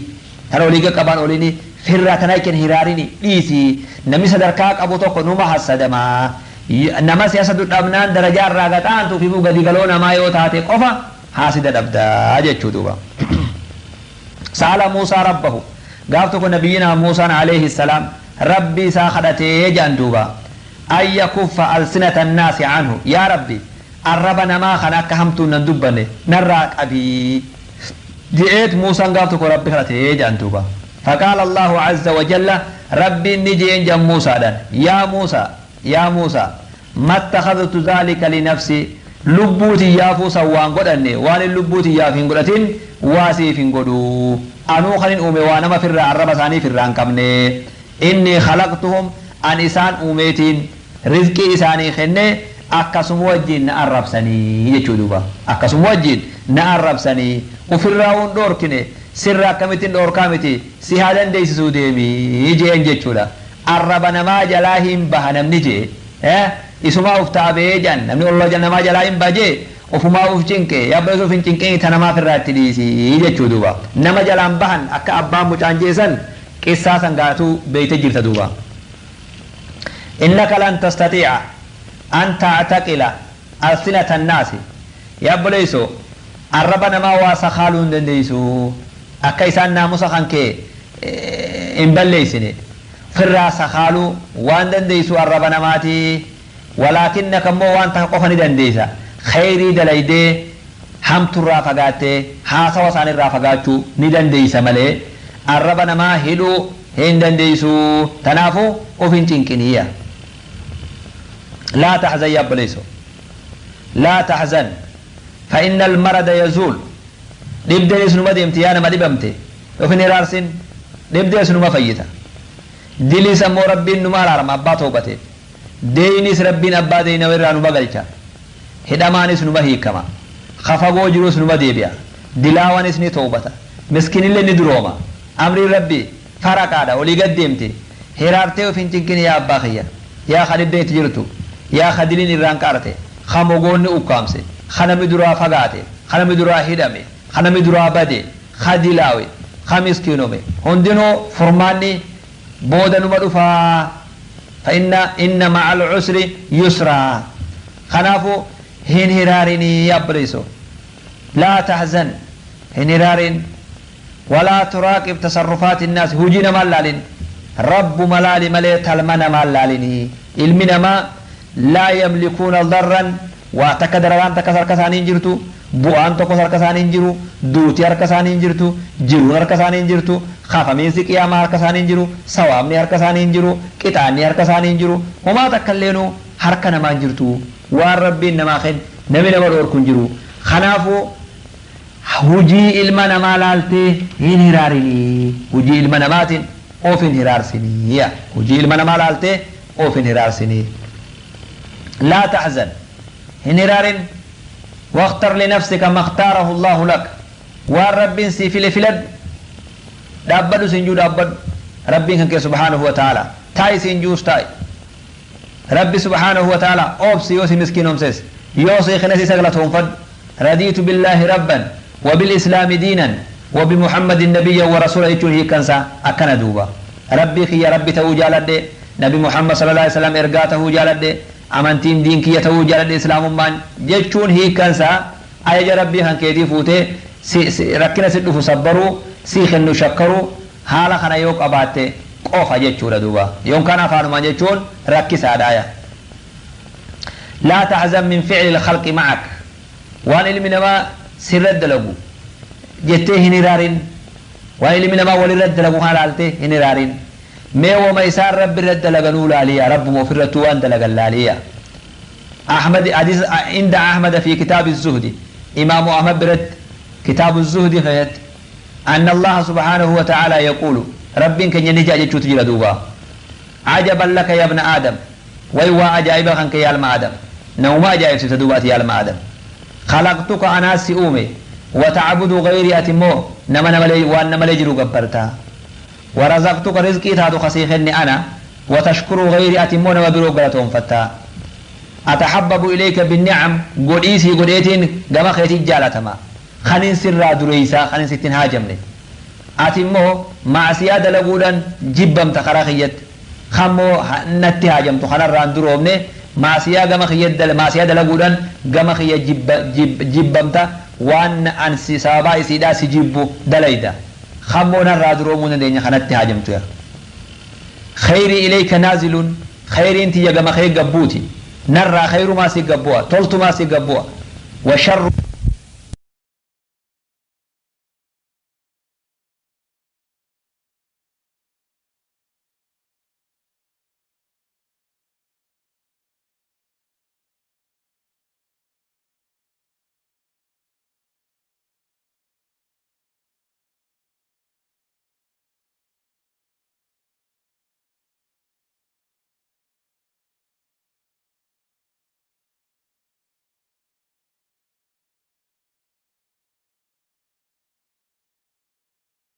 Tana olii qaqqabaan oliin firraa tana jechuun hiraarini dhiisii. Namni sadarkaa qabu tokko numa hassadamaa. Nama siyaasa dhabnaan darajaa irraa gaxaantuu fi gadi galoo namaa yoo taate qofa haasida dhabdaa jechuu duuba. سأل موسى ربه, gaaf tokko nabiyyiina Muusaan عليه السلام rabbi isaa kadhatee jedhan duuba, أن يكف ألسنة الناس عنه. Yaa rabbi, arraba namaa kan akka hamtuun nan dubbanne narraa qabii je'eet Muusaan gaaf tokko rabbi kadhatee jedhan duuba. فقال الله عز وجل, rabbi ni jeen jan Muusaadhaan: يا موسى، يا موسى، ما اتخذت ذلك لنفسي. Lubbuu tiyyaafuu san waan godhanne, waan lubbuu tiyyaaf hin godhatin waasiif hin godhu. Anuu kanin uume waa nama firraa arraba isaanii firraa hin qabne. إني خلقتهم, an isaan uumeetiin rizqii isaanii kenne, akkasuma wajjin na arrabsanii jechuu duuba. Akkasuma wajjin na arrabsanii ufirraa hun dhoorkine, sirra akkamittiin dhoorkaa miti, si haa dandeessisuu deemii jeen jechuudha. Arraba namaa jalaa hin baha namni jee isumaa uf taabee jedhan. Namni olla namaa jalaa hin bajee ofumaa uf cinqe. Yabba, uf hin cinqee, ta namaaf irraa itti dhiisii jechuu duuba. Nama jalaan bahan akka abbaan mucaan jeesan qissaa san gaatuu beeyte jirta duuba. إنك لن تستطيع أن تعتقل ألسنة الناس. Yabboleeyso, arraba namaa waa sakaaluu hin dandeeysu. Akka isaan naamusa kan kee hin balleeysine firraa sakaaluu waan dandeeysu arraba namaati. ولكنك ammoo waan takka qofa ni dandeeysa: khayrii dalaydee hamturraa fagaattee haasawa isaanirraa fagaachuu ni dandeeysa malee arraba namaa hidhuu hin dandeeysu. Tanaafuu of hin cinqiniyya. لا تحزن yabboleeyso, لا تحزن فإن المرض يزول. Dhibdeen numa deemti. Yaa nama dhibamte, of hin hiraarsin, dhibdeen numa fayyita. Diliis ammoo rabbiin numa araarama abbaa toobateef. Deeynis rabbiin abbaa deeyna irraa numa galcha. Hidhamaanis numa hiikama. Kafagoo jirus numa deebi'a. Dilaawanis ni toobata. Miskinillee ni durooma. Amriin rabbi faraqaadha, olii gad deemte. Hiraartee of hin cinqin yaa abbaa kiyya, yaa ka dhibdeen itti jirtu, yaa ka diliin irraan qaarte, ka mogoonni ukkaamse, ka namni duraa fagaate, ka namni duraa hidhame, ka namni duraa bade, ka dilaawe, ka miskiinome, hundinuu furmaanni booda numa dhufaa. فإن إن مع العسر يسرا. Kanaafuu hin hiraarinii yabboleeyso. لا تحزن, hin hiraarin. ولا تراقب تصرفات الناس. Hujii namaan laalin, rabbuma laali malee talma namaan laalinii. Ilmi namaa لا يملكون ضرا, waa takka dararaan takka harka isaanii hin jirtu, bu'aan tokkos harka isaanii hin jiru, duuti harka isaanii hin jirtu, jiruun harka isaanii hin jirtu, kafamiinsi qiyaamaa harka isaanii hin jiru, sawaabni harka isaanii hin jiru, qixaanni harka isaanii hin jiru. Homaa takka illeenuu harka namaa hin jirtu. Waan rabbiin namaa kenne namni nama dhoorku hin jiru. Kanaafuu hujii ilma namaa laaltee hin hiraarinii. Hujii ilma namaatiin Oofin hiraarsinii hojii ilma namaa laaltee oofin hiraarsinii. Laa taxzan, hin hiraarin. واختر لنفسك ما اختاره الله لك، waan Rabbiin sii file filadhu. Dhaabbadhu siin juu dhaabbadhu. Rabbiin kan kee سبحانه وتعالى taa'i siin juus taa'i. Rabbi سبحانه وتعالى oobsi yoo si miskiinoomses, yoo si kennes isa galatoonfadhu. رضيت بالله ربا وبالإسلام دينا وبمحمد نبيا ورسولا jechuun hiikkansaa akkana duuba. Rabbii kiyya Rabbi ta'uu jaaladhe, Nabi Muhammad صلى الله عليه وسلم ergaa ta'uu jaaladhe, amantiin diin kiyya ta'uu jaaladhe Islaamummaan jechuun hiikkansaa ajaja Rabbii kan keetii fuutee rakkina si dhufu sabbaruu, sii kennu shakkaruu. Haala kana yoo qabaatte qofa jechuudha duuba. Yookaan afaanumaan jechuun rakkisaadhaaya. لا تحزن من فعل الخلق معك, waan ilmi namaa sirra dalagu jettee hin hiraarin. Waan ilmi namaa walirra dalagu kana laaltee hin hiraarin. Mee wama isaan Rabbi irra dalaganuu laaliya, Rabbuma ofirrattuu waan dalagan laaliya. أحمد حديث عند أحمد في كتاب الزهد، إمام أحمد برت كتاب الزهد فهت أن الله سبحانه وتعالى يقول، رب كن ينجا جتشوت جرا دوبا: عجبا لك يا ابن آدم، ويوا عجائب خنك يا الما آدم، نوما عجائب ستدوبات يا الما آدم. خلقتك، أنا سئومي، وتعبد غيري، أتمو نما نملي وان نملي جرو قبرتا. ورزقتك، رزقي تادو خسيخني أنا، وتشكر غيري، أتمو نما برو قلتهم فتا. أتحبب إليك بالنعم، قديسي قديتين قما خيتي جالتما خنين سرا دريسا خنين ستين هاجمني. أتمو معصية دلقودا جبم تخراخيت خمو نتي هاجمتو خنا ران درومني معصية قما خيت دل معصية دلقودا قما خيت جب جب جبمتا وان أن سابا سيدا سجيبو دليدا خمو نرا درومون دين خنتي هاجمتو. خيري إليك نازل، خير انت يا قما خير قبوتي نرى خير ما سيقبوها تلت ما سيقبوها وشر